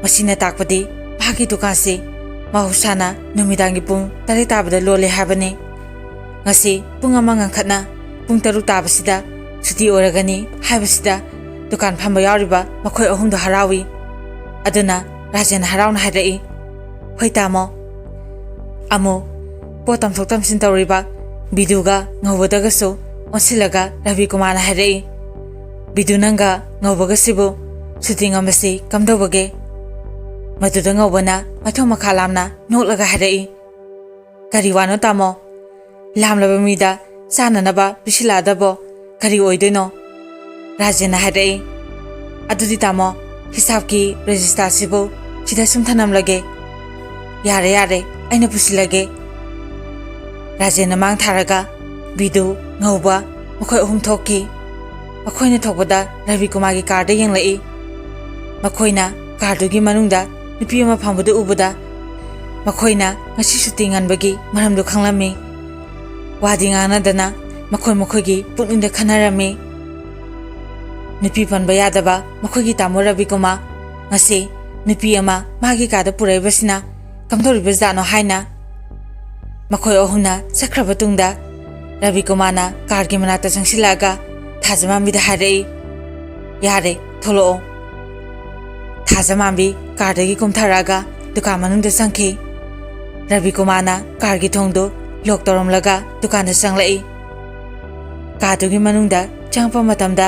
ꯃꯁꯤꯅ ꯇꯥꯛꯄꯗꯤ ꯃꯍꯥꯛꯀꯤ ꯗꯨꯀꯥꯟꯁꯤ ꯃꯍꯧꯁꯥꯅ ꯅꯨꯃꯤꯗꯥꯡꯒꯤ ꯄꯨꯡ ꯇꯔꯦꯠ ꯇꯥꯕꯗ ꯂꯣꯜꯂꯦ ꯍꯥꯏꯕꯅꯤ꯫ ꯉꯁꯤ ꯄꯨꯡ ꯑꯃ ꯉꯟꯈꯠꯅ ꯄꯨꯡ ꯇꯔꯨꯛ ꯇꯥꯕꯁꯤꯗ ꯁꯨꯇꯤ ꯑꯣꯏꯔꯒꯅꯤ ꯍꯥꯏꯕꯁꯤꯗ ꯗꯨꯀꯥꯟ ꯐꯝꯕ ꯌꯥꯎꯔꯤꯕ ꯃꯈꯣꯏ ꯑꯍꯨꯝꯗꯣ ꯍꯔꯥꯎꯏ꯫ ꯑꯗꯨꯅ ꯔꯥꯖꯦꯟ ꯍꯔꯥꯎꯅ ꯍꯥꯏꯔꯛꯏ, "ꯍꯣꯏ ꯇꯥꯃꯣ꯫" ꯑꯃꯨꯛ ꯄꯣꯠ ꯇꯝꯊꯣꯛ ꯇꯝꯁꯤꯟ ꯇꯧꯔꯤꯕ ꯕꯤꯗꯨꯒ ꯉꯧꯕꯗꯒꯁꯨ ꯑꯣꯟꯁꯤꯜꯂꯒ ꯔꯕꯤ ꯀꯨꯃꯥꯔꯅ ꯍꯥꯏꯔꯛꯏ, "ꯕꯤꯗꯨ, ꯅꯪꯒ ꯉꯧꯕꯒꯁꯤꯕꯨ ꯁꯨꯇꯤꯡ ꯑꯃꯁꯤ ꯀꯝꯗꯧꯕꯒꯦ?" ꯃꯗꯨꯗ ꯉꯧꯕꯅ ꯃꯊꯣꯡ ꯃꯈꯥ ꯂꯥꯝꯅ ꯅꯣꯛꯂꯒ ꯍꯥꯏꯔꯛꯏ, "ꯀꯔꯤ ꯋꯥꯅꯣ ꯇꯥꯃꯣ? ꯂꯥꯝꯂꯕ ꯃꯤꯗ ꯆꯥꯅꯅꯕ ꯄꯤꯁꯤꯜꯂꯛꯑꯗꯕꯣ ꯀꯔꯤ ꯑꯣꯏꯗꯣꯏꯅꯣ? ꯔꯥꯖꯦꯟꯅ ꯍꯥꯏꯔꯛꯏ, "ꯑꯗꯨꯗꯤ ꯇꯥꯃꯣ, ꯍꯤꯁꯥꯞꯀꯤ ꯔꯦꯖꯤꯁꯇꯥꯔꯁꯤꯕꯨ ꯁꯤꯗ ꯁꯨꯝ ꯊꯅꯝꯂꯒꯦ꯫ ꯌꯥꯔꯦ, ꯌꯥꯔꯦ, ꯑꯩꯅ ꯄꯨꯁꯤꯜꯂꯒꯦ"꯫ ꯔꯥꯖꯦꯟꯅ ꯃꯥꯡ ꯊꯥꯔꯒ ꯕꯤꯗꯨ, ꯉꯧꯕ, ꯃꯈꯣꯏ ꯑꯍꯨꯝ ꯊꯣꯛꯈꯤ꯫ ꯃꯈꯣꯏꯅ ꯊꯣꯛꯄꯗ ꯔꯕꯤꯀꯨꯃꯥꯔꯒꯤ ꯀꯥꯔꯗ ꯌꯦꯡꯂꯛꯏ꯫ ꯃꯈꯣꯏꯅ ꯀꯥꯔꯗꯨꯒꯤ ꯃꯅꯨꯡꯗ ꯅꯨꯄꯤ ꯑꯃ ꯐꯝꯕꯗꯨ ꯎꯕꯗ ꯃꯈꯣꯏꯅ ꯉꯁꯤ ꯁꯨꯇꯤ ꯉꯟꯕꯒꯤ ꯃꯔꯝꯗꯨ ꯈꯪꯂꯝꯃꯤ꯫ ꯋꯥꯗꯤ ꯉꯥꯡꯅꯗꯅ ꯃꯈꯣꯏ ꯃꯈꯣꯏꯒꯤ ꯄꯨꯛꯅꯤꯡꯗ ꯈꯟꯅꯔꯝꯃꯤ꯫ ꯅꯨꯄꯤ ꯄꯟꯕ ꯌꯥꯗꯕ ꯃꯈꯣꯏꯒꯤ ꯇꯥꯃꯣ ꯔꯕꯤꯀꯨꯃꯥꯔ ꯉꯁꯤ ꯅꯨꯄꯤ ꯑꯃ ꯃꯥꯒꯤ ꯀꯥꯗ ꯄꯨꯔꯛꯏꯕꯁꯤꯅ ꯀꯝꯗꯧꯔꯤꯕꯖꯥꯠꯅꯣ ꯍꯥꯏꯅ ꯃꯈꯣꯏ ꯑꯍꯨꯝꯅ ꯆꯠꯈ꯭ꯔꯕ ꯇꯨꯡꯗ ꯔꯕꯤꯀꯨꯃꯥꯔꯅ ꯀꯥꯔꯒꯤ ꯃꯅꯥꯛꯇ ꯆꯪꯁꯤꯜꯂꯛꯑꯒ ꯊꯥꯖꯃꯥꯟꯕꯤꯗ ꯍꯥꯏꯔꯛꯏ, "ꯌꯥꯔꯦ, ꯊꯣꯛꯂꯛꯑꯣ"꯫ ꯊꯥꯖꯃꯥꯟꯕꯤ ꯀꯥꯔꯗꯒꯤ ꯀꯨꯝꯊꯔꯛꯑꯒ ꯗꯨꯀꯥꯟ ꯃꯅꯨꯡꯗ ꯆꯪꯈꯤ꯫ ꯔꯕꯤꯀꯨꯃꯥꯔꯅ ꯀꯥꯔꯒꯤ ꯊꯣꯡꯗꯨ ꯂꯣꯛ ꯇꯧꯔꯝꯂꯒ ꯗꯨꯀꯥꯟꯗ ꯆꯪꯂꯛꯏ꯫ ꯀꯥꯗꯨꯒꯤ ꯃꯅꯨꯡꯗ ꯆꯪꯉꯛꯄ ꯃꯇꯝꯗ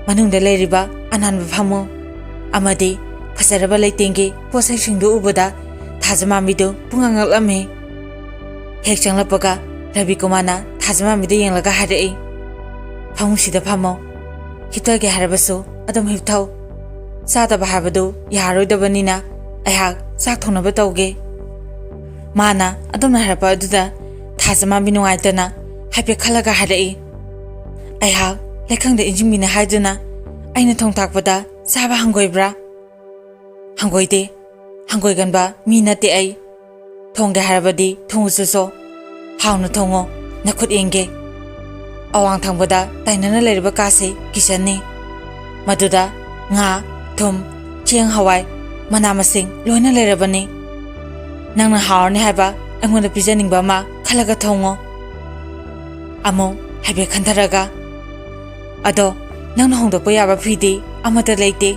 ꯃꯅꯨꯡꯗ ꯂꯩꯔꯤꯕ ꯑꯅꯥꯟꯕ ꯐꯃꯨꯡ ꯑꯃꯗꯤ ꯐꯖꯔꯕ ꯂꯩꯇꯦꯡꯒꯤ ꯄꯣꯠꯆꯩꯁꯤꯡꯗꯨ ꯎꯕꯗ ꯊꯥꯖꯃꯥꯟꯕꯤꯗꯨ ꯄꯨꯡꯉꯛ ꯉꯛꯂꯝꯃꯤ꯫ ꯍꯦꯛ ꯆꯪꯂꯛꯄꯒ ꯔꯕꯤꯀꯨꯃꯥꯔꯅ ꯊꯥꯖꯃꯥꯟꯕꯤꯗ ꯌꯦꯡꯂꯒ ꯍꯥꯏꯔꯛꯏ, "ꯐꯃꯨꯡꯁꯤꯗ ꯐꯝꯃꯣ꯫ ꯍꯤꯞꯊꯒꯦ ꯍꯥꯏꯔꯕꯁꯨ ꯑꯗꯨꯝ ꯍꯤꯞꯊꯧ꯫ ꯆꯥꯗꯕ ꯍꯥꯏꯕꯗꯨ ꯌꯥꯔꯔꯣꯏꯗꯕꯅꯤꯅ ꯑꯩꯍꯥꯛ ꯆꯥꯛ ꯊꯣꯡꯅꯕ ꯇꯧꯒꯦ"꯫ ꯃꯥꯅ ꯑꯗꯨꯝꯅ ꯍꯥꯏꯔꯛꯄ ꯑꯗꯨꯗ ꯊꯥꯖꯃꯥꯟꯕꯤ ꯅꯨꯡꯉꯥꯏꯇꯅ ꯍꯥꯏꯐꯦꯠ ꯈꯜꯂꯒ ꯍꯥꯏꯔꯛꯏ, "ꯑꯩꯍꯥꯛ ꯂꯩꯀꯪꯗ ꯏꯟꯖꯤꯟꯕꯤꯅꯤ ꯍꯥꯏꯗꯨꯅ ꯑꯩꯅ ꯊꯣꯡ ꯊꯥꯛꯄꯗ ꯆꯥꯕ ꯍꯪꯒꯣꯏꯕ꯭ꯔꯥ? ꯍꯪꯒꯣꯏꯗꯦ꯫ ꯍꯪꯒꯣꯏꯒꯟꯕ ꯃꯤ ꯅꯠꯇꯦ ꯑꯩ꯫ ꯊꯣꯡꯒꯦ ꯍꯥꯏꯔꯕꯗꯤ ꯊꯣꯡꯉꯨꯆꯣ꯫ ꯍꯥꯎꯅ ꯊꯣꯡꯉꯣ, ꯅꯈꯨꯠ ꯌꯦꯡꯒꯦ꯫ ꯑꯋꯥꯡ ꯊꯪꯕꯗ ꯇꯥꯏꯅꯅ ꯂꯩꯔꯤꯕ ꯀꯥꯁꯤ ꯀꯤꯆꯟꯅꯤ꯫ ꯃꯗꯨꯗ ꯉꯥ, ꯊꯨꯝ, ꯆꯦꯡ, ꯍꯋꯥꯏ, ꯃꯅꯥ ꯃꯁꯤꯡ ꯂꯣꯏꯅ ꯂꯩꯔꯕꯅꯤ꯫ ꯅꯪꯅ ꯍꯥꯎꯔꯅꯤ ꯍꯥꯏꯕ ꯑꯩꯉꯣꯟꯗ ꯄꯤꯖꯅꯤꯡꯕ ꯑꯃ ꯈꯜꯂꯒ ꯊꯣꯡꯉꯣ"꯫ ꯑꯃꯨꯛ ꯍꯥꯏꯐꯦꯠ ꯈꯟꯊꯔꯒ, "ꯑꯗꯣ ꯅꯪꯅ ꯍꯣꯡꯗꯣꯛꯄ ꯌꯥꯕ ꯐꯤꯗꯤ ꯑꯃꯠꯇ ꯂꯩꯇꯦ꯫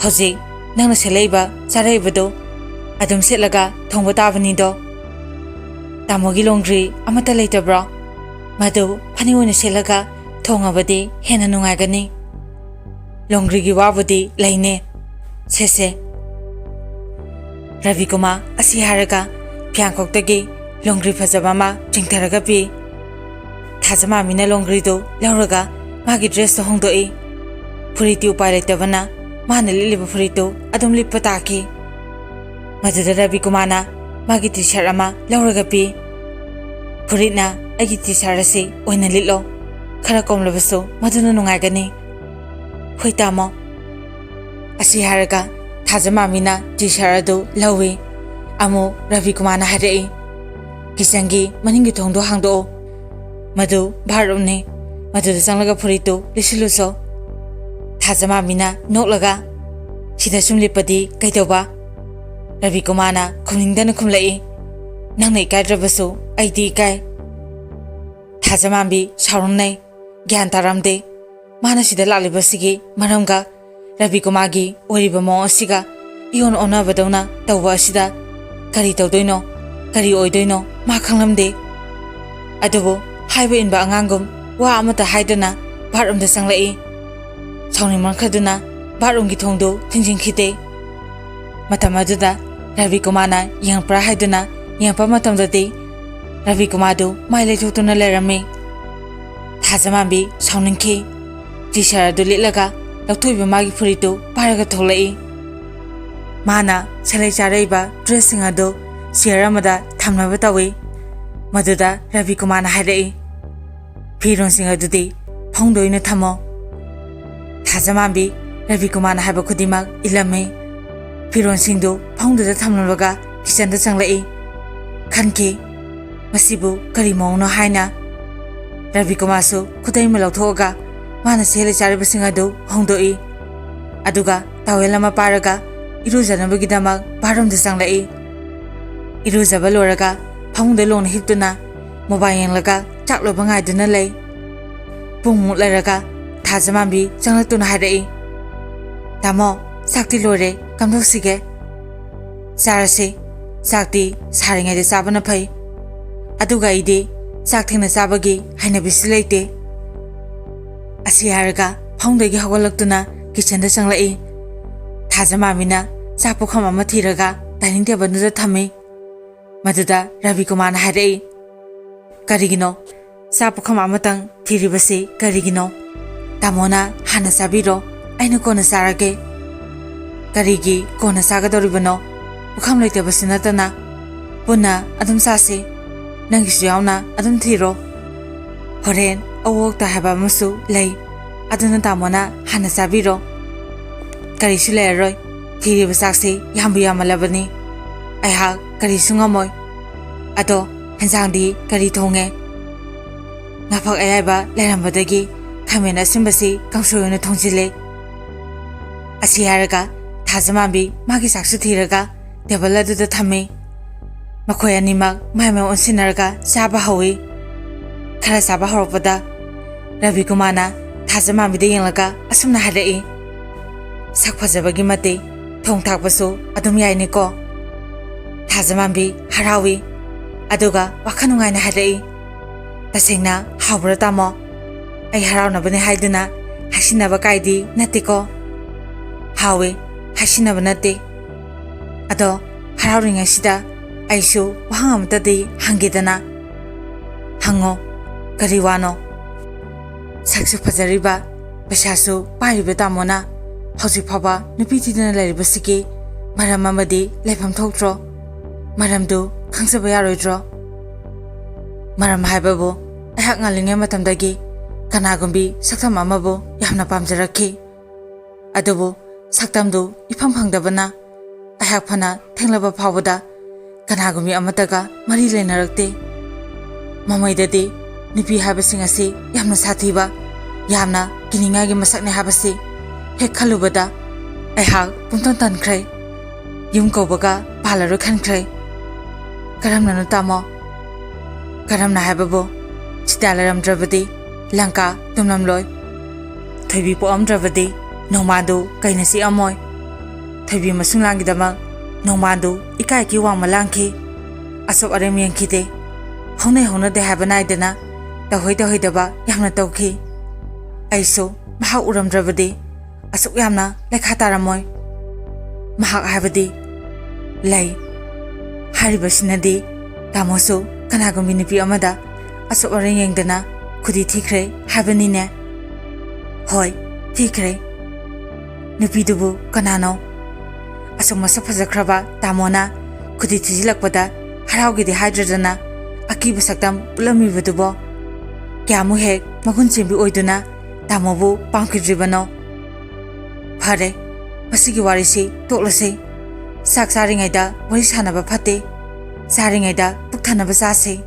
ꯍꯧꯖꯤꯛ ꯅꯪꯅ ꯁꯦꯠꯂꯛꯏꯕ ꯆꯥꯔꯛꯏꯕꯗꯣ ꯑꯗꯨꯝ ꯁꯦꯠꯂꯒ ꯊꯣꯡꯕ ꯇꯥꯕꯅꯤꯗꯣ꯫ ꯇꯥꯃꯣꯒꯤ ꯂꯣꯡꯗ꯭ꯔꯤ ꯑꯃꯠꯇ ꯂꯩꯇꯕ꯭ꯔꯣ? ꯃꯗꯨ ꯐꯅꯦꯛ ꯑꯣꯏꯅ ꯁꯦꯠꯂꯒ ꯊꯣꯡꯉꯕꯗꯤ ꯍꯦꯟꯅ ꯅꯨꯡꯉꯥꯏꯒꯅꯤ꯫ ꯂꯣꯡꯗ꯭ꯔꯤꯒꯤ ꯋꯥꯕꯨꯗꯤ ꯂꯩꯅꯦ꯫ ꯁꯦ ꯁꯦ"꯫ ꯔꯕꯤꯀꯨꯃꯥꯔ ꯑꯁꯤ ꯍꯥꯏꯔꯒ ꯐꯤꯌꯥꯡꯈꯣꯛꯇꯒꯤ ꯂꯣꯡꯒ꯭ꯔꯤ ꯐꯖꯕ ꯑꯃ ꯆꯤꯡꯊꯔꯒ ꯄꯤ꯫ ꯊꯥꯖꯃꯥꯃꯤꯅ ꯂꯣꯡꯒ꯭ꯔꯤꯗꯨ ꯂꯧꯔꯒ ꯃꯥꯒꯤ ꯗ꯭ꯔꯦꯁꯇꯨ ꯍꯣꯡꯗꯣꯛꯏ꯫ ꯐꯨꯔꯤꯠꯇꯤ ꯎꯄꯥꯏ ꯂꯩꯇꯕꯅ ꯃꯥꯅ ꯂꯤꯠꯂꯤꯕ ꯐꯨꯔꯤꯠꯇꯨ ꯑꯗꯨꯝ ꯂꯤꯠꯄ ꯇꯥꯈꯤ꯫ ꯃꯗꯨꯗ ꯔꯕꯤꯀꯨꯃꯥꯔꯅ ꯃꯥꯒꯤ ꯇꯤ ꯁꯥꯔꯠ ꯑꯃ ꯂꯧꯔꯒ ꯄꯤ꯫ "ꯐꯨꯔꯤꯠꯅ ꯑꯩꯒꯤ ꯇꯤ ꯁꯥꯔꯠ ꯑꯁꯤ ꯑꯣꯏꯅ ꯂꯤꯠꯂꯣ, ꯈꯔ ꯀꯣꯝꯂꯕꯁꯨ ꯃꯗꯨꯅ ꯅꯨꯡꯉꯥꯏꯒꯅꯤ꯫" "ꯍꯣꯏ ꯇꯥꯃꯣ꯫" ꯑꯁꯤ ꯍꯥꯏꯔꯒ ꯊꯥꯖꯃꯥꯃꯤꯅ ꯇꯤ ꯁꯥꯔꯠ ꯑꯗꯨ ꯂꯧꯏ꯫ ꯑꯃꯨꯛ ꯔꯕꯤꯀꯨꯃꯥꯔꯅ ꯍꯥꯏꯔꯛꯏ, "ꯀꯤꯆꯟꯒꯤ ꯃꯅꯤꯡꯒꯤ ꯊꯣꯡꯗꯣ ꯍꯥꯡꯗꯣꯛꯑꯣ, ꯃꯗꯨ ꯕꯥꯠꯔꯨꯝꯅꯤ, ꯃꯗꯨꯗ ꯆꯪꯂꯒ ꯐꯨꯔꯤꯠꯇꯨ ꯂꯤꯠꯁꯤꯜꯂꯨꯆꯣ꯫" ꯊꯥꯖꯃꯥꯃꯤꯅ ꯅꯣꯛꯂꯒ, "ꯁꯤꯗ ꯁꯨꯝ ꯂꯤꯠꯄꯗꯤ ꯀꯩꯗꯧꯕ?" ꯔꯕꯤꯀꯨꯃꯥꯔꯅ ꯈꯨꯝꯅꯤꯡꯗꯅ ꯈꯨꯝꯂꯛꯏ, "ꯅꯪꯅ ꯏꯀꯥꯏꯗ꯭ꯔꯕꯁꯨ ꯑꯩꯗꯤ ꯏꯀꯥꯏ꯫" ꯊꯥꯖꯃꯥꯝꯕꯤ ꯁꯥꯎꯔꯨꯝꯅꯩ, ꯒ꯭ꯌꯥꯟ ꯇꯥꯔꯝꯗꯦ꯫ ꯃꯥꯅ ꯁꯤꯗ ꯂꯥꯛꯂꯤꯕꯁꯤꯒꯤ ꯃꯔꯝꯒ ꯔꯕꯤꯀꯨꯃꯥꯔꯒꯤ ꯑꯣꯏꯔꯤꯕ ꯃꯑꯣꯡ ꯑꯁꯤꯒ ꯏꯌꯣꯟ ꯑꯣꯟꯅꯕꯗꯧꯅ ꯇꯧꯕ ꯑꯁꯤꯗ ꯀꯔꯤ ꯇꯧꯗꯣꯏꯅꯣ, ꯀꯔꯤ ꯑꯣꯏꯗꯣꯏꯅꯣ ꯃꯥ ꯈꯪꯂꯝꯗꯦ꯫ ꯑꯗꯨꯕꯨ ꯍꯥꯏꯕ ꯏꯟꯕ ꯑꯉꯥꯡꯒꯨꯝ ꯋꯥ ꯑꯃꯠꯇ ꯍꯥꯏꯗꯅ ꯕꯥꯠꯔꯨꯝꯗ ꯆꯪꯂꯛꯏ꯫ ꯁꯥꯎꯅꯤꯡꯃꯟꯈ꯭ꯔꯗꯨꯅ ꯕꯥꯠꯔꯨꯝꯒꯤ ꯊꯣꯡꯗꯨ ꯊꯤꯡꯖꯤꯟꯈꯤꯗꯦ꯫ ꯃꯇꯝ ꯑꯗꯨꯗ ꯔꯕꯤꯀꯨꯃꯥꯔꯅ ꯌꯦꯡꯉꯛꯄ꯭ꯔꯥ ꯍꯥꯏꯗꯨꯅ ꯌꯦꯡꯉꯛꯄ ꯃꯇꯝꯗꯗꯤ ꯔꯕꯤꯀꯨꯃꯥꯔꯗꯨ ꯃꯥꯏ ꯂꯩꯊꯣꯛꯇꯨꯅ ꯂꯩꯔꯝꯃꯤ꯫ ꯊꯥꯖꯃꯥꯝꯕꯤ ꯁꯥꯎꯅꯤꯡꯈꯤ꯫ ꯇꯤ ꯁꯥꯔꯠ ꯑꯗꯨ ꯂꯤꯠꯂꯒ ꯂꯧꯊꯣꯛꯏꯕ ꯃꯥꯒꯤ ꯐꯨꯔꯤꯠꯇꯨ ꯄꯥꯏꯔꯒ ꯊꯣꯛꯂꯛꯏ꯫ ꯃꯥꯅ ꯁꯦꯂꯩ ꯆꯥꯔꯛꯏꯕ ꯗ꯭ꯔꯦꯁꯁꯤꯡ ꯑꯗꯨ ꯆꯤꯌꯔ ꯑꯃꯗ ꯊꯝꯅꯕ ꯇꯧꯏ꯫ ꯃꯗꯨꯗ ꯔꯕꯤꯀꯨꯃꯥꯔꯅ ꯍꯥꯏꯔꯛꯏ, "ꯐꯤꯔꯣꯟꯁꯤꯡ ꯑꯗꯨꯗꯤ ꯐꯃꯨꯡꯗ ꯑꯣꯏꯅ ꯊꯝꯃꯣ꯫" ꯊꯥꯖꯃꯥꯝꯕꯤ ꯔꯕꯤꯀꯨꯃꯥꯔꯅ ꯍꯥꯏꯕ ꯈꯨꯗꯤꯡꯃꯛ ꯏꯜꯂꯝꯃꯤ꯫ ꯐꯤꯔꯣꯟꯁꯤꯡꯗꯨ ꯐꯃꯨꯡꯗꯨꯗ ꯊꯝꯂꯝꯂꯒ ꯀꯤꯆꯟꯗ ꯆꯪꯂꯛꯏ꯫ ꯈꯟꯈꯤ, "ꯃꯁꯤꯕꯨ ꯀꯔꯤ ꯃꯑꯣꯡꯅꯣ?" ꯍꯥꯏꯅ꯫ ꯔꯕꯤꯀꯨꯃꯥꯔꯁꯨ ꯈꯨꯗꯩ ꯑꯃ ꯂꯧꯊꯣꯛꯑꯒ ꯃꯥꯅ ꯁꯦꯠꯂꯤ ꯆꯥꯔꯤꯕꯁꯤꯡ ꯑꯗꯨ ꯍꯣꯡꯗꯣꯛꯏ꯫ ꯑꯗꯨꯒ ꯇꯥꯋꯦꯜ ꯑꯃ ꯄꯥꯏꯔꯒ ꯏꯔꯨꯖꯅꯕꯒꯤꯗꯃꯛ ꯕꯥꯠꯔꯨꯝꯗ ꯆꯪꯂꯛꯏ꯫ ꯏꯔꯨꯖꯕ ꯂꯣꯏꯔꯒ ꯐꯃꯨꯡꯗ ꯂꯣꯡꯅ ꯍꯤꯞꯇꯨꯅ ꯃꯣꯕꯥꯏꯜ ꯌꯦꯡꯂꯒ ꯆꯥꯛ ꯂꯣꯏꯕ ꯉꯥꯏꯗꯨꯅ ꯂꯩ꯫ ꯄꯨꯡꯃꯨꯛ ꯂꯩꯔꯒ ꯊꯥꯖꯃꯥꯝꯕꯤ ꯆꯪꯂꯛꯇꯨꯅ ꯍꯥꯏꯔꯛꯏ, "ꯇꯥꯃꯣ, ꯆꯥꯛꯇꯤ ꯂꯣꯏꯔꯦ, ꯀꯝꯗꯧꯁꯤꯒꯦ?" "ꯆꯥꯔꯁꯤ, ꯆꯥꯛꯇꯤ ꯁꯥꯔꯤꯉꯩꯗ ꯆꯥꯕꯅ ꯐꯩ꯫ ꯑꯗꯨꯒ ꯑꯩꯗꯤ ꯆꯥꯛ ꯊꯦꯡꯅ ꯆꯥꯕꯒꯤ ꯍꯩꯅꯕꯤꯁꯤ ꯂꯩꯇꯦ꯫" ꯑꯁꯤ ꯍꯥꯏꯔꯒ ꯐꯃꯨꯡꯗꯒꯤ ꯍꯧꯒꯠꯂꯛꯇꯨꯅ ꯀꯤꯆꯟꯗ ꯆꯪꯂꯛꯏ꯫ ꯊꯥꯖꯃꯥꯝꯕꯤꯅ ꯆꯥꯛ ꯄꯨꯈꯝ ꯑꯃ ꯊꯤꯔꯒ ꯗꯥꯏꯅꯤꯡ ꯇꯦꯕꯜꯗꯨꯗ ꯊꯝꯃꯤ꯫ ꯃꯗꯨꯗ ꯔꯕꯤ ꯀꯨꯃꯥꯔꯅ ꯍꯥꯏꯔꯛꯏ, "ꯀꯔꯤꯒꯤꯅꯣ ꯆꯥ ꯄꯨꯈꯝ ꯑꯃꯇꯪ ꯊꯤꯔꯤꯕꯁꯤ? ꯀꯔꯤꯒꯤꯅꯣ? ꯇꯥꯃꯣꯅ ꯍꯥꯟꯅ ꯆꯥꯕꯤꯔꯣ, ꯑꯩꯅ ꯀꯣꯟꯅ ꯆꯥꯔꯒꯦ꯫" "ꯀꯔꯤꯒꯤ ꯀꯣꯟꯅ ꯆꯥꯒꯗꯧꯔꯤꯕꯅꯣ? ꯄꯨꯈꯝ ꯂꯩꯇꯕꯁꯨ ꯅꯠꯇꯅ ꯄꯨꯟꯅ ꯑꯗꯨꯝ ꯆꯥꯁꯤ, ꯅꯪꯒꯤꯁꯨ ꯌꯥꯎꯅ ꯑꯗꯨꯝ ꯊꯤꯔꯣ꯫ ꯍꯣꯔꯦꯟ ꯑꯋꯣꯛꯇ ꯍꯥꯏꯕ ꯑꯃꯁꯨ ꯂꯩ, ꯑꯗꯨꯅ ꯇꯥꯃꯣꯅ ꯍꯥꯟꯅ ꯆꯥꯕꯤꯔꯣ꯫ ꯀꯔꯤꯁꯨ ꯂꯩꯔꯔꯣꯏ, ꯊꯤꯔꯤꯕ ꯆꯥꯛꯁꯤ ꯌꯥꯝꯕꯨ ꯌꯥꯝꯃꯜꯂꯕꯅꯤ, ꯑꯩꯍꯥꯛ ꯀꯔꯤꯁꯨ ꯉꯝꯃꯣꯏ꯫ ꯑꯗꯣ ꯍꯦꯟꯖꯥꯡꯗꯤ ꯀꯔꯤ ꯊꯣꯡꯉꯦ?" "ꯉꯥꯐꯛ ꯑꯌꯥꯏꯕ ꯂꯩꯔꯝꯕꯗꯒꯤ ꯈꯥꯃꯦꯟ ꯑꯁꯤꯟꯕꯁꯤ ꯀꯥꯡꯁꯣꯏ ꯑꯣꯏꯅ ꯊꯣꯡꯖꯤꯜꯂꯦ꯫" ꯑꯁꯤ ꯍꯥꯏꯔꯒ ꯊꯥꯖꯃꯥꯟꯕꯤ ꯃꯥꯒꯤ ꯆꯥꯛꯁꯨ ꯊꯤꯔꯒ ꯇꯦꯕꯜ ꯑꯗꯨꯗ ꯊꯝꯃꯤ꯫ ꯃꯈꯣꯏ ꯑꯅꯤꯃꯛ ꯃꯥꯏ ꯃꯥꯏ ꯑꯣꯟꯁꯤꯟꯅꯔꯒ ꯆꯥꯕ ꯍꯧꯏ꯫ ꯈꯔ ꯆꯥꯕ ꯍꯧꯔꯛꯄꯗ ꯔꯕꯤ ꯀꯨꯃꯥꯔꯅ ꯊꯥꯖꯃꯥꯟꯕꯤꯗ ꯌꯦꯡꯂꯒ ꯑꯁꯨꯝꯅ ꯍꯥꯏꯔꯛꯏ, "ꯁꯛ ꯐꯖꯕꯒꯤ ꯃꯇꯤꯛ ꯊꯣꯡ ꯊꯥꯛꯄꯁꯨ ꯑꯗꯨꯝ ꯌꯥꯏꯅꯤꯀꯣ?" ꯊꯥꯖꯃꯥꯟꯕꯤ ꯍꯔꯥꯎꯏ, ꯑꯗꯨꯒ ꯋꯥꯈꯜ ꯅꯨꯡꯉꯥꯏꯅ ꯍꯥꯏꯔꯛꯏ, "ꯇꯁꯦꯡꯅ ꯍꯥꯎꯕ꯭ꯔꯥ ꯇꯥꯃꯣ? ꯑꯩ ꯍꯔꯥꯎꯅꯕꯅꯦ ꯍꯥꯏꯗꯨꯅ ꯍꯥꯏꯁꯤꯟꯅꯕ ꯀꯥꯏꯗꯤ ꯅꯠꯇꯦꯀꯣ?" "ꯍꯥꯎꯋꯦ, ꯍꯥꯏꯁꯤꯟꯅꯕ ꯅꯠꯇꯦ꯫ ꯑꯗꯣ ꯍꯔꯥꯎꯔꯤꯉꯩꯁꯤꯗ ꯑꯩꯁꯨ ꯋꯥꯍꯪ ꯑꯃꯇꯗꯤ ꯍꯪꯒꯦꯗꯅ?" "ꯍꯪꯉꯣ, ꯀꯔꯤ ꯋꯥꯅꯣ?" "ꯁꯛꯁꯨ ꯐꯖꯔꯤꯕ, ꯄꯩꯁꯥꯁꯨ ꯄꯥꯏꯔꯤꯕ ꯇꯥꯃꯣꯅ ꯍꯧꯖꯤꯛ ꯐꯥꯎꯕ ꯅꯨꯄꯤ ꯊꯤꯗꯅ ꯂꯩꯔꯤꯕꯁꯤꯒꯤ ꯃꯔꯝ ꯑꯃꯗꯤ ꯂꯩꯐꯝ ꯊꯣꯛꯇ꯭ꯔꯣ? ꯃꯔꯝꯗꯨ ꯈꯪꯖꯕ ꯌꯥꯔꯣꯏꯗ꯭ꯔꯣ?" "ꯃꯔꯝ ꯍꯥꯏꯕꯕꯨ, ꯑꯩꯍꯥꯛ ꯉꯜꯂꯤꯉꯩ ꯃꯇꯝꯗꯒꯤ ꯀꯅꯥꯒꯨꯝꯕꯤ ꯁꯛꯇꯝ ꯑꯃꯕꯨ ꯌꯥꯝꯅ ꯄꯥꯝꯖꯔꯛꯈꯤ꯫ ꯑꯗꯨꯕꯨ ꯁꯛꯇꯝꯗꯨ ꯏꯐꯪ ꯐꯪꯗꯕꯅ ꯑꯩꯍꯥꯛ ꯐꯅ ꯊꯦꯡꯂꯕ ꯐꯥꯎꯕꯗ ꯀꯅꯥꯒꯨꯝꯕꯤ ꯑꯃꯠꯇꯒ ꯃꯔꯤ ꯂꯩꯅꯔꯛꯇꯦ꯫ ꯃꯃꯩꯗꯗꯤ ꯅꯨꯄꯤ ꯍꯥꯏꯕꯁꯤꯡ ꯑꯁꯤ ꯌꯥꯝꯅ ꯁꯥꯊꯤꯕ, ꯌꯥꯝꯅ ꯀꯤꯅꯤꯡꯉꯥꯏꯒꯤ ꯃꯁꯛꯅꯤ ꯍꯥꯏꯕꯁꯤ ꯍꯦꯛ ꯈꯜꯂꯨꯕꯗ ꯑꯩꯍꯥꯛ ꯄꯨꯡꯇꯟ ꯇꯟꯈ꯭ꯔꯦ꯫ ꯌꯨꯝ ꯀꯧꯕꯒ ꯄꯥꯜꯂꯔꯣꯏ ꯈꯟꯈ꯭ꯔꯦ꯫" "ꯀꯔꯝꯅꯅꯣ ꯇꯥꯃꯣ?" "ꯀꯔꯝꯅ ꯍꯥꯏꯕꯕꯨ, ꯁꯤꯇꯥ ꯂꯩꯔꯝꯗ꯭ꯔꯕꯗꯤ ꯂꯪꯀꯥ ꯇꯨꯝꯂꯝꯂꯣꯏ, ꯊꯣꯏꯕꯤ ꯄꯣꯛꯑꯝꯗ꯭ꯔꯕꯗꯤ ꯅꯣꯡꯃꯥꯟꯗꯨ ꯀꯩꯅ ꯆꯤꯛꯑꯝꯃꯣꯏ꯫ ꯊꯣꯏꯕꯤ ꯃꯁꯨꯡꯂꯥꯡꯒꯤꯗꯃꯛ ꯅꯣꯡꯃꯥꯟꯗꯨ ꯏꯀꯥꯏ ꯏꯀꯤ ꯋꯥꯡꯃ ꯂꯥꯡꯈꯤ꯫ ꯑꯁꯣꯛ ꯑꯔꯦꯝ ꯌꯦꯡꯈꯤꯗꯦ꯫ ꯍꯧꯅꯩ ꯍꯧꯅꯗꯦ ꯍꯥꯏꯕ ꯅꯥꯏꯗꯅ ꯇꯧꯍꯩ ꯇꯧꯍꯩꯗꯕ ꯌꯥꯝꯅ ꯇꯧꯈꯤ꯫ ꯑꯩꯁꯨ ꯃꯍꯥꯛ ꯎꯔꯝꯗ꯭ꯔꯕꯗꯤ ꯑꯁꯨꯛ ꯌꯥꯝꯅ ꯂꯩꯈꯥ ꯇꯥꯔꯝꯃꯣꯏ꯫ ꯃꯍꯥꯛ ꯍꯥꯏꯕꯗꯤ ꯂꯩ꯫ ꯍꯥꯏꯔꯤꯕꯁꯤꯅꯗꯤ ꯇꯥꯃꯣꯁꯨ ꯀꯅꯥꯒꯨꯝꯕꯤ ꯅꯨꯄꯤ ꯑꯃꯗ ꯑꯁꯣꯛ ꯑꯔꯦꯡ ꯌꯦꯡꯗꯅ ꯈꯨꯗꯤ ꯊꯤꯈ꯭ꯔꯦ ꯍꯥꯏꯕꯅꯤꯅꯦ꯫ ꯍꯣꯏ, ꯊꯤꯈ꯭ꯔꯦ꯫ ꯅꯨꯄꯤꯗꯨꯕꯨ ꯀꯅꯥꯅꯣ? ꯑꯁꯨꯛ ꯃꯁꯛ ꯐꯖꯈ꯭ꯔꯕ ꯇꯥꯃꯣꯅ ꯈꯨꯗꯤ ꯊꯤꯖꯤꯜꯂꯛꯄꯗ ꯍꯔꯥꯎꯒꯦꯗꯤ ꯍꯥꯏꯗ꯭ꯔꯗꯅ ꯑꯀꯤꯕ ꯁꯛꯇꯝ ꯎꯠꯂꯝꯃꯤꯕꯗꯨꯕꯣ? ꯀꯌꯥꯃꯨꯛ ꯍꯦꯛ ꯃꯒꯨꯟ ꯆꯦꯟꯕꯤ ꯑꯣꯏꯗꯨꯅ ꯇꯥꯃꯣꯕꯨ ꯄꯥꯝꯈꯤꯗ꯭ꯔꯤꯕꯅꯣ? ꯐꯔꯦ, ꯃꯁꯤꯒꯤ ꯋꯥꯔꯤꯁꯤ ꯇꯣꯛꯂꯁꯤ꯫ ꯆꯥꯛ ꯆꯥꯔꯤꯉꯩꯗ ꯋꯥꯔꯤ ꯁꯥꯟꯅꯕ ꯐꯠꯇꯦ꯫ ꯆꯥꯔꯤꯉꯩꯗ ꯄꯨꯛ ꯊꯟꯅꯕ ꯆꯥꯁꯤ꯫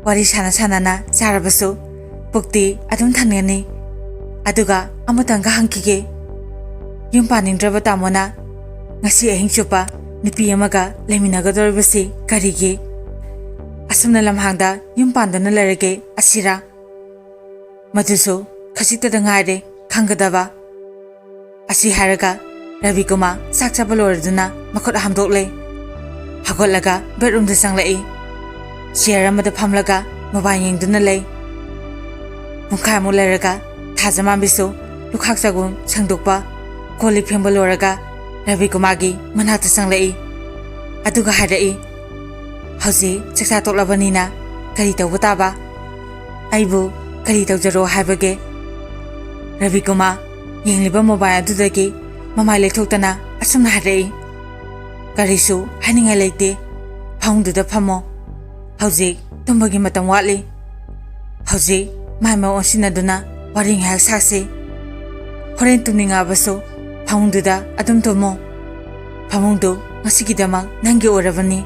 ꯋꯥꯔꯤ ꯁꯥꯟꯅ ꯁꯥꯟꯅꯅ ꯆꯥꯔꯕꯁꯨ ꯄꯨꯛꯇꯤ ꯑꯗꯨꯝ ꯊꯟꯒꯅꯤ꯫ ꯑꯗꯨꯒ ꯑꯃꯇꯪꯒ ꯍꯪꯈꯤꯒꯦ꯫ ꯌꯨꯝ ꯄꯥꯅꯤꯡꯗ꯭ꯔꯕ ꯇꯥꯃꯣꯅ ꯉꯁꯤ ꯑꯍꯤꯡ ꯆꯨꯞꯄ ꯅꯨꯄꯤ ꯑꯃꯒ ꯂꯩꯃꯤꯟꯅꯒꯗꯧꯔꯤꯕꯁꯤ ꯀꯔꯤꯒꯤ? ꯑꯁꯨꯝꯅ ꯂꯝꯍꯥꯡꯗ ꯌꯨꯝ ꯄꯥꯟꯗꯨꯅ ꯂꯩꯔꯒꯦ ꯑꯁꯤꯔꯥ? ꯃꯗꯨꯁꯨ ꯈꯖꯤꯛꯇꯗ ꯉꯥꯏꯔꯦ ꯈꯪꯒꯗꯕ꯫ ꯑꯁꯤ ꯍꯥꯏꯔꯒ ꯔꯕꯤꯀꯨꯃꯥꯔ ꯆꯥꯛ ꯆꯥꯕ ꯂꯣꯏꯔꯗꯨꯅ ꯃꯈꯨꯠ ꯍꯥꯝꯗꯣꯛꯂꯦ꯫ ꯍꯧꯒꯠꯂꯒ ꯕꯦꯠꯔꯨꯝꯗ ꯆꯪꯂꯛꯏ꯫ ꯆꯤꯌꯔ ꯑꯃꯗ ꯐꯝꯂꯒ ꯃꯣꯕꯥꯏꯜ ꯌꯦꯡꯗꯨꯅ ꯂꯩ꯫ ꯄꯨꯡꯈꯥꯏꯃꯨꯛ ꯂꯩꯔꯒ ꯊꯥꯖꯃꯥꯟꯕꯤꯁꯨ ꯂꯨꯈꯥꯛ ꯆꯒꯨꯝ ꯁꯦꯡꯗꯣꯛꯄ, ꯀꯣꯜ ꯂꯤꯛ ꯐꯦꯡꯕ ꯂꯣꯏꯔꯒ ꯔꯕꯤꯀꯨꯃꯥꯔꯒꯤ ꯃꯅꯥꯛꯇ ꯆꯪꯂꯛꯏ꯫ ꯑꯗꯨꯒ ꯍꯥꯏꯔꯛꯏ, "ꯍꯧꯖꯤꯛ ꯆꯥꯛꯆꯥ ꯇꯣꯛꯂꯕꯅꯤꯅ ꯀꯔꯤ ꯇꯧꯕ ꯇꯥꯕ?" "ꯑꯩꯕꯨ ꯀꯔꯤ ꯇꯧꯖꯔꯣ ꯍꯥꯏꯕꯒꯦ?" ꯔꯕꯤꯀꯨꯃꯥꯔ ꯌꯦꯡꯂꯤꯕ ꯃꯣꯕꯥꯏꯜ ꯑꯗꯨꯗꯒꯤ ꯃꯃꯥꯏ ꯂꯩꯊꯣꯛꯇꯅ ꯑꯁꯨꯝꯅ ꯍꯥꯏꯔꯛꯏ, "ꯀꯔꯤꯁꯨ ꯍꯥꯏꯅꯤꯡꯉꯥꯏ ꯂꯩꯇꯦ꯫ ꯐꯃꯨꯡꯗꯨꯗ ꯐꯝꯃꯣ꯫ ꯍꯧꯖꯤꯛ ꯇꯨꯝꯕꯒꯤ ꯃꯇꯝ ꯋꯥꯠꯂꯤ꯫ ꯍꯧꯖꯤꯛ ꯃꯥꯏ ꯃꯥꯏ ꯑꯣꯟꯁꯤꯟꯅꯗꯨꯅ ꯋꯥꯔꯤ ꯉꯥꯏꯍꯥꯛ ꯁꯥꯁꯤ꯫ ꯍꯣꯔꯦꯟ ꯇꯨꯝꯅꯤꯡꯉꯛꯑꯕꯁꯨ ꯐꯃꯨꯡꯗꯨꯗ ꯑꯗꯨꯝ ꯇꯨꯝꯃꯣ꯫ ꯐꯃꯨꯡꯗꯨ ꯉꯁꯤꯒꯤꯗꯃꯛ ꯅꯪꯒꯤ ꯑꯣꯏꯔꯕꯅꯤ꯫"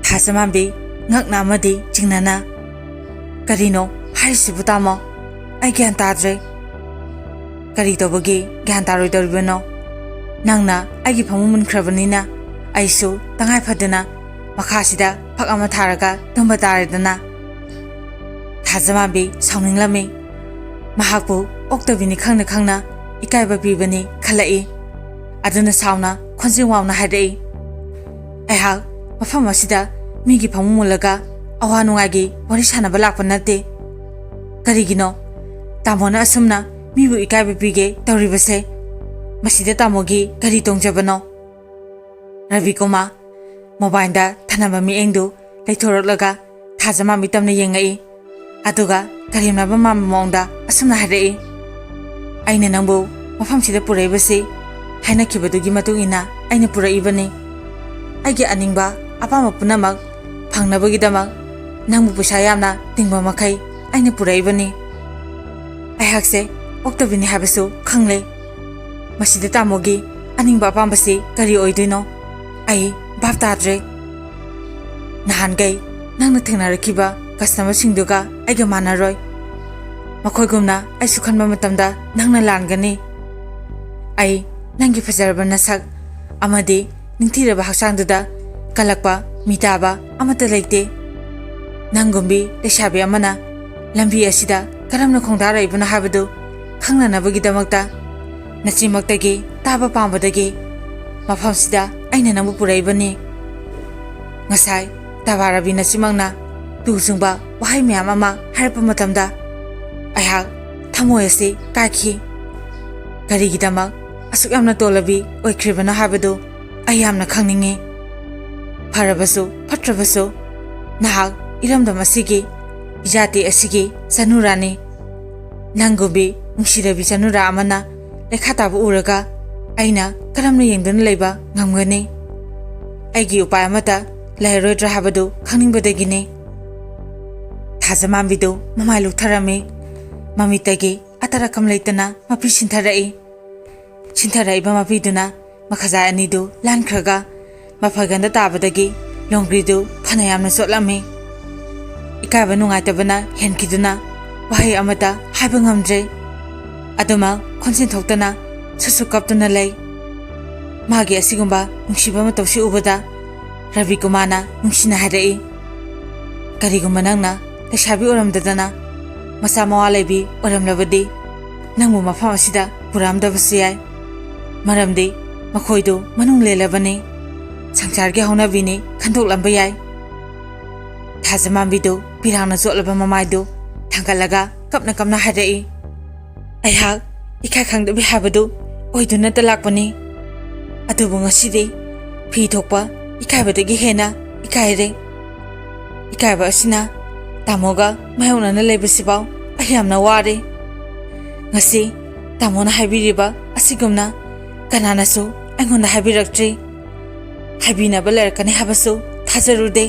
ꯊꯥꯖꯃꯥꯟꯕꯤ ꯉꯛꯅ ꯑꯃꯗꯤ ꯆꯤꯡꯅꯅ, "ꯀꯔꯤꯅꯣ ꯍꯥꯏꯔꯤꯁꯤꯕꯨ ꯇꯥꯃꯣ? ꯑꯩ ꯒ꯭ꯌꯥꯟ ꯇꯥꯗ꯭ꯔꯦ꯫ ꯀꯔꯤ ꯇꯧꯕꯒꯤ ꯒ꯭ꯌꯥꯟ ꯇꯥꯔꯣꯏꯗꯧꯔꯤꯕꯅꯣ? ꯅꯪꯅ ꯑꯩꯒꯤ ꯐꯃꯨꯡ ꯃꯨꯟꯈ꯭ꯔꯕꯅꯤꯅ ꯑꯩꯁꯨ ꯇꯉꯥꯏ ꯐꯗꯅ ꯃꯈꯥꯁꯤꯗ ꯐꯛ ꯑꯃ ꯊꯥꯔꯒ ꯇꯨꯝꯕ ꯇꯥꯔꯦꯗꯅ꯫" ꯊꯥꯖꯃꯥꯟꯕꯤ ꯁꯥꯎꯅꯤꯡꯂꯝꯃꯤ꯫ ꯃꯍꯥꯛꯄꯨ ꯑꯣꯛꯇꯕꯤꯅꯤ ꯈꯪꯅ ꯈꯪꯅ ꯏꯀꯥꯏꯕ ꯄꯤꯕꯅꯤ ꯈꯜꯂꯛꯏ꯫ ꯑꯗꯨꯅ ꯁꯥꯎꯅ ꯈꯣꯟꯖꯦꯜ ꯋꯥꯡꯅ ꯍꯥꯏꯔꯛꯏ, "ꯑꯩꯍꯥꯛ ꯃꯐꯝ ꯑꯁꯤꯗ ꯃꯤꯒꯤ ꯐꯃꯨꯡ ꯃꯨꯜꯂꯒ ꯑꯋꯥ ꯅꯨꯡꯉꯥꯏꯒꯤ ꯋꯥꯔꯤ ꯁꯥꯟꯅꯕ ꯂꯥꯛꯄ ꯅꯠꯇꯦ꯫ ꯀꯔꯤꯒꯤꯅꯣ ꯇꯥꯃꯣꯅ ꯑꯁꯨꯝꯅ ꯃꯤꯕꯨ ꯏꯀꯥꯏꯕ ꯄꯤꯒꯦ ꯇꯧꯔꯤꯕꯁꯦ? ꯃꯁꯤꯗ ꯇꯥꯃꯣꯒꯤ ꯀꯔꯤ ꯇꯣꯡꯖꯕꯅꯣ?" ꯔꯕꯤꯀꯨꯃꯥꯔ ꯃꯣꯕꯥꯏꯜꯗ ꯊꯅꯝꯕ ꯃꯤꯠꯌꯦꯡꯗꯨ ꯂꯩꯊꯣꯔꯛꯂꯒ ꯊꯥꯖꯃꯥꯝꯕꯤ ꯇꯝꯅ ꯌꯦꯡꯉꯛꯏ꯫ ꯑꯗꯨꯒ ꯀꯔꯦꯝꯅꯕ ꯃꯥꯟꯕ ꯃꯑꯣꯡꯗ ꯑꯁꯨꯝꯅ ꯍꯥꯏꯔꯛꯏ, "ꯑꯩꯅ ꯅꯪꯕꯨ ꯃꯐꯝꯁꯤꯗ ꯄꯨꯔꯛꯏꯕꯁꯤ ꯍꯥꯏꯅꯈꯤꯕꯗꯨꯒꯤ ꯃꯇꯨꯡ ꯏꯟꯅ ꯑꯩꯅ ꯄꯨꯔꯛꯏꯕꯅꯤ꯫ ꯑꯩꯒꯤ ꯑꯅꯤꯡꯕ ꯑꯄꯥꯝꯕ ꯄꯨꯝꯅꯃꯛ ꯐꯪꯅꯕꯒꯤꯗꯃꯛ ꯅꯪꯕꯨ ꯄꯩꯁꯥ ꯌꯥꯝꯅ ꯇꯤꯡꯕ ꯃꯈꯩ ꯑꯩꯅ ꯄꯨꯔꯛꯏꯕꯅꯤ꯫ ꯑꯩꯍꯥꯛꯁꯦ ꯑꯣꯛꯇꯕꯤꯅꯤ ꯍꯥꯏꯕꯁꯨ ꯈꯪꯂꯦ꯫ ꯃꯁꯤꯗ ꯇꯥꯃꯣꯒꯤ ꯑꯅꯤꯡꯕ ꯑꯄꯥꯝꯕꯁꯤ ꯀꯔꯤ ꯑꯣꯏꯗꯣꯏꯅꯣ? ꯑꯩ ꯚꯥꯞ ꯇꯥꯗ꯭ꯔꯦ꯫ ꯅꯍꯥꯟꯈꯩ ꯅꯪꯅ ꯊꯦꯡꯅꯔꯛꯈꯤꯕ ꯀꯁꯇꯃꯔꯁꯤꯡꯗꯨꯒ ꯑꯩꯒ ꯃꯥꯟꯅꯔꯣꯏ꯫ ꯃꯈꯣꯏꯒꯨꯝꯅ ꯑꯩꯁꯨ ꯈꯟꯕ ꯃꯇꯝꯗ ꯅꯪꯅ ꯂꯥꯟꯒꯅꯤ꯫ ꯑꯩ ꯅꯪꯒꯤ ꯐꯖꯔꯕ ꯅꯁꯛ ꯑꯃꯗꯤ ꯅꯤꯡꯊꯤꯔꯕ ꯍꯛꯆꯥꯡꯗꯨꯗ ꯀꯜꯂꯛꯄ ꯃꯤꯇꯥꯕ ꯑꯃꯠꯇ ꯂꯩꯇꯦ꯫ ꯅꯪꯒꯨꯝꯕꯤ ꯂꯩꯁꯥꯕꯤ ꯑꯃꯅ ꯂꯝꯕꯤ ꯑꯁꯤꯗ ꯀꯔꯝꯅ ꯈꯣꯡꯗꯥꯔꯛꯏꯕꯅꯣ ꯍꯥꯏꯕꯗꯨ ꯈꯪꯅꯅꯕꯒꯤꯗꯃꯛꯇ ꯅꯆꯤꯟꯃꯛꯇꯒꯤ ꯇꯥꯕ ꯄꯥꯝꯕꯗꯒꯤ ꯃꯐꯝꯁꯤꯗ ꯑꯩꯅ ꯅꯪꯕꯨ ꯄꯨꯔꯛꯏꯕꯅꯤ꯫" ꯉꯁꯥꯏ ꯇꯕꯥ ꯔꯕꯤ ꯅꯆꯤꯟꯃꯛꯅ ꯇꯨ ꯆꯨꯡꯕ ꯋꯥꯍꯩ ꯃꯌꯥꯝ ꯑꯃ ꯍꯥꯏꯔꯛꯄ ꯃꯇꯝꯗ ꯑꯩꯍꯥꯛ ꯊꯃꯣꯏ ꯑꯁꯤ ꯀꯥꯏꯈꯤ꯫ ꯀꯔꯤꯒꯤꯗꯃꯛ ꯑꯁꯨꯛ ꯌꯥꯝꯅ ꯇꯣꯜꯂꯕꯤ ꯑꯣꯏꯈ꯭ꯔꯤꯕꯅꯣ ꯍꯥꯏꯕꯗꯨ ꯑꯩ ꯌꯥꯝꯅ ꯈꯪꯅꯤꯡꯉꯤ꯫ ꯐꯔꯕꯁꯨ ꯐꯠꯇ꯭ꯔꯕꯁꯨ ꯅꯍꯥꯛ ꯏꯔꯝꯗꯝ ꯑꯁꯤꯒꯤ, ꯏꯖꯥꯇꯤ ꯑꯁꯤꯒꯤ ꯆꯅꯨꯔꯥꯅꯤ꯫ ꯅꯪꯒꯨꯝꯕꯤ ꯅꯨꯡꯁꯤꯔꯕꯤ ꯆꯅꯨꯔꯥ ꯑꯃꯅ ꯂꯩꯈꯥ ꯇꯥꯕ ꯎꯔꯒ ꯑꯩꯅ ꯀꯔꯝꯅ ꯌꯦꯡꯗꯨꯅ ꯂꯩꯕ ꯉꯝꯒꯅꯤ? ꯑꯩꯒꯤ ꯎꯄꯥꯏ ꯑꯃꯠꯇ ꯂꯩꯔꯔꯣꯏꯗ꯭ꯔꯥ ꯍꯥꯏꯕꯗꯨ ꯈꯪꯅꯤꯡꯕꯗꯒꯤꯅꯤ꯫ ꯊꯥꯖꯃꯥꯟꯕꯤꯗꯨ ꯃꯃꯥꯏ ꯂꯨꯛꯊꯔꯝꯃꯤ꯫ ꯃꯃꯤꯠꯇꯒꯤ ꯑꯇꯔꯀꯝ ꯂꯩꯇꯅ ꯃꯄꯤ ꯁꯤꯟꯊꯔꯛꯏ꯫ ꯁꯤꯟꯊꯔꯛꯏꯕ ꯃꯄꯤꯗꯨꯅ ꯃꯈꯖꯥꯏ ꯑꯅꯤꯗꯨ ꯂꯥꯟꯈ꯭ꯔꯒ ꯃꯐꯩꯒꯟꯗ ꯇꯥꯕꯗꯒꯤ ꯂꯣꯡꯒ꯭ꯔꯤꯗꯨ ꯐꯅ ꯌꯥꯝꯅ ꯆꯣꯠꯂꯝꯃꯤ꯫ ꯏꯀꯥꯏꯕ ꯅꯨꯡꯉꯥꯏꯇꯕꯅ ꯍꯦꯟꯈꯤꯗꯨꯅ ꯋꯥꯍꯩ ꯑꯃꯠꯇ ꯍꯥꯏꯕ ꯉꯝꯗ꯭ꯔꯦ꯫ ꯑꯗꯨꯃꯛ ꯈꯣꯟꯖꯦꯜ ꯊꯣꯛꯇꯅ ꯁꯨꯠ ꯁꯨꯠ ꯀꯞꯇꯨꯅ ꯂꯩ꯫ ꯃꯥꯒꯤ ꯑꯁꯤꯒꯨꯝꯕ ꯅꯨꯡꯁꯤꯕ ꯃꯇꯧꯁꯤ ꯎꯕꯗ ꯔꯕꯤꯀꯨꯃꯥꯔꯅ ꯅꯨꯡꯁꯤꯅ ꯍꯥꯏꯔꯛꯏ, "ꯀꯔꯤꯒꯨꯝꯕ ꯅꯪꯅ ꯂꯩꯁꯥꯕꯤ ꯑꯣꯏꯔꯝꯗꯗꯅ ꯃꯆꯥ ꯃꯋꯥ ꯂꯩꯕꯤ ꯑꯣꯏꯔꯝꯂꯕꯗꯤ ꯅꯪꯕꯨ ꯃꯐꯝ ꯑꯁꯤꯗ ꯄꯨꯔꯛꯑꯝꯗꯕꯁꯨ ꯌꯥꯏ꯫ ꯃꯔꯝꯗꯤ ꯃꯈꯣꯏꯗꯨ ꯃꯅꯨꯡ ꯂꯦꯜꯂꯕꯅꯤ꯫ ꯁꯪꯁꯥꯔꯒꯤ ꯍꯧꯅꯕꯤꯅꯤ ꯈꯟꯗꯣꯛꯂꯝꯕ ꯌꯥꯏ꯫" ꯊꯥꯖꯃꯥꯟꯕꯤꯗꯨ ꯄꯤꯔꯥꯡꯅ ꯆꯣꯠꯂꯕ ꯃꯃꯥꯏꯗꯨ ꯊꯥꯡꯒꯠꯂꯒ ꯀꯞꯅ ꯀꯞꯅ ꯍꯥꯏꯔꯛꯏ, "ꯑꯩꯍꯥꯛ ꯏꯀꯥꯏ ꯈꯪꯗꯕꯤ ꯍꯥꯏꯕꯗꯨ ꯑꯣꯏꯗꯨꯅꯇ ꯂꯥꯛꯄꯅꯤ꯫ ꯑꯗꯨꯕꯨ ꯉꯁꯤꯗꯤ ꯐꯤ ꯊꯣꯛꯄ ꯏꯀꯥꯏꯕꯗꯒꯤ ꯍꯦꯟꯅ ꯏꯀꯥꯏꯔꯦ꯫ ꯏꯀꯥꯏꯕ ꯑꯁꯤꯅ ꯇꯥꯃꯣꯒ ꯃꯥꯌꯣꯛꯅꯅ ꯂꯩꯕꯁꯤꯐꯥꯎ ꯑꯩ ꯌꯥꯝꯅ ꯋꯥꯔꯦ꯫ ꯉꯁꯤ ꯇꯥꯃꯣꯅ ꯍꯥꯏꯕꯤꯔꯤꯕ ꯑꯁꯤꯒꯨꯝꯅ ꯀꯅꯥꯅꯁꯨ ꯑꯩꯉꯣꯟꯗ ꯍꯥꯏꯕꯤꯔꯛꯇ꯭ꯔꯤ꯫ ꯍꯥꯏꯕꯤꯅꯕ ꯂꯩꯔꯛꯀꯅꯤ ꯍꯥꯏꯕꯁꯨ ꯊꯥꯖꯔꯨꯗꯦ꯫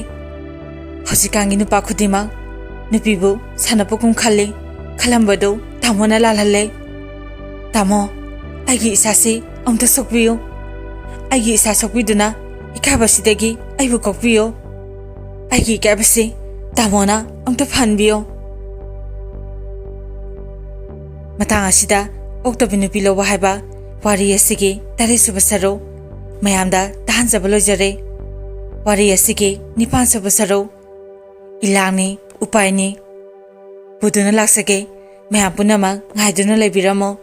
ꯍꯧꯖꯤꯛꯀꯥꯟꯒꯤ ꯅꯨꯄꯥ ꯈꯨꯗꯤꯡꯃꯛ ꯅꯨꯄꯤꯕꯨ ꯁꯥꯟꯅꯄꯣꯠꯀꯨꯝ ꯈꯜꯂꯤ꯫ ꯈꯜꯂꯝꯕꯗꯨ ꯇꯥꯃꯣꯅ ꯂꯥꯜꯍꯜꯂꯦ꯫ ꯇꯥꯃꯣ, ꯑꯩꯒꯤ ꯏꯁꯥꯁꯤ ꯑꯃꯨꯛꯇ ꯁꯣꯛꯄꯤꯌꯨ꯫ ꯑꯩꯒꯤ ꯏꯁꯥ ꯁꯣꯛꯄꯤꯗꯨꯅ ꯏꯀꯥꯏꯕꯁꯤꯗꯒꯤ ꯑꯩꯕꯨ ꯀꯣꯛꯄꯤꯌꯨ꯫ ꯑꯩꯒꯤ ꯏꯀꯥꯏꯕꯁꯤ ꯇꯥꯃꯣꯅ ꯑꯃꯨꯛꯇ ꯐꯍꯟꯕꯤꯌꯨ꯫ ꯃꯇꯥꯡ ꯑꯁꯤꯗ ꯑꯣꯛꯇꯕꯤ ꯅꯨꯄꯤ ꯂꯧꯕ ꯍꯥꯏꯕ ꯋꯥꯔꯤ ꯑꯁꯤꯒꯤ ꯇꯔꯦꯠꯁꯨꯕ ꯁꯔꯨꯛ ꯃꯌꯥꯝꯗ ꯇꯥꯍꯟꯖꯕ ꯂꯣꯏꯖꯔꯦ꯫ ꯋꯥꯔꯤ ꯑꯁꯤꯒꯤ ꯅꯤꯄꯥꯟꯁꯨꯕ ꯁꯔꯨꯛ ꯏꯂꯥꯡꯅꯤ, ꯎꯄꯥꯏꯅꯤ ꯄꯨꯗꯨꯅ ꯂꯥꯛꯆꯒꯦ꯫ ꯃꯌꯥꯝ ꯄꯨꯝꯅꯃꯛ ꯉꯥꯏꯗꯨꯅ ꯂꯩꯕꯤꯔꯝꯃꯣ꯫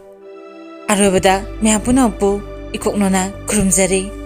ꯑꯔꯣꯏꯕꯗ ꯃꯌꯥꯝ ꯄꯨꯝꯅꯃꯛꯄꯨ ꯏꯀꯣꯛꯅꯅ ꯈꯨꯔꯨꯝꯖꯔꯤ꯫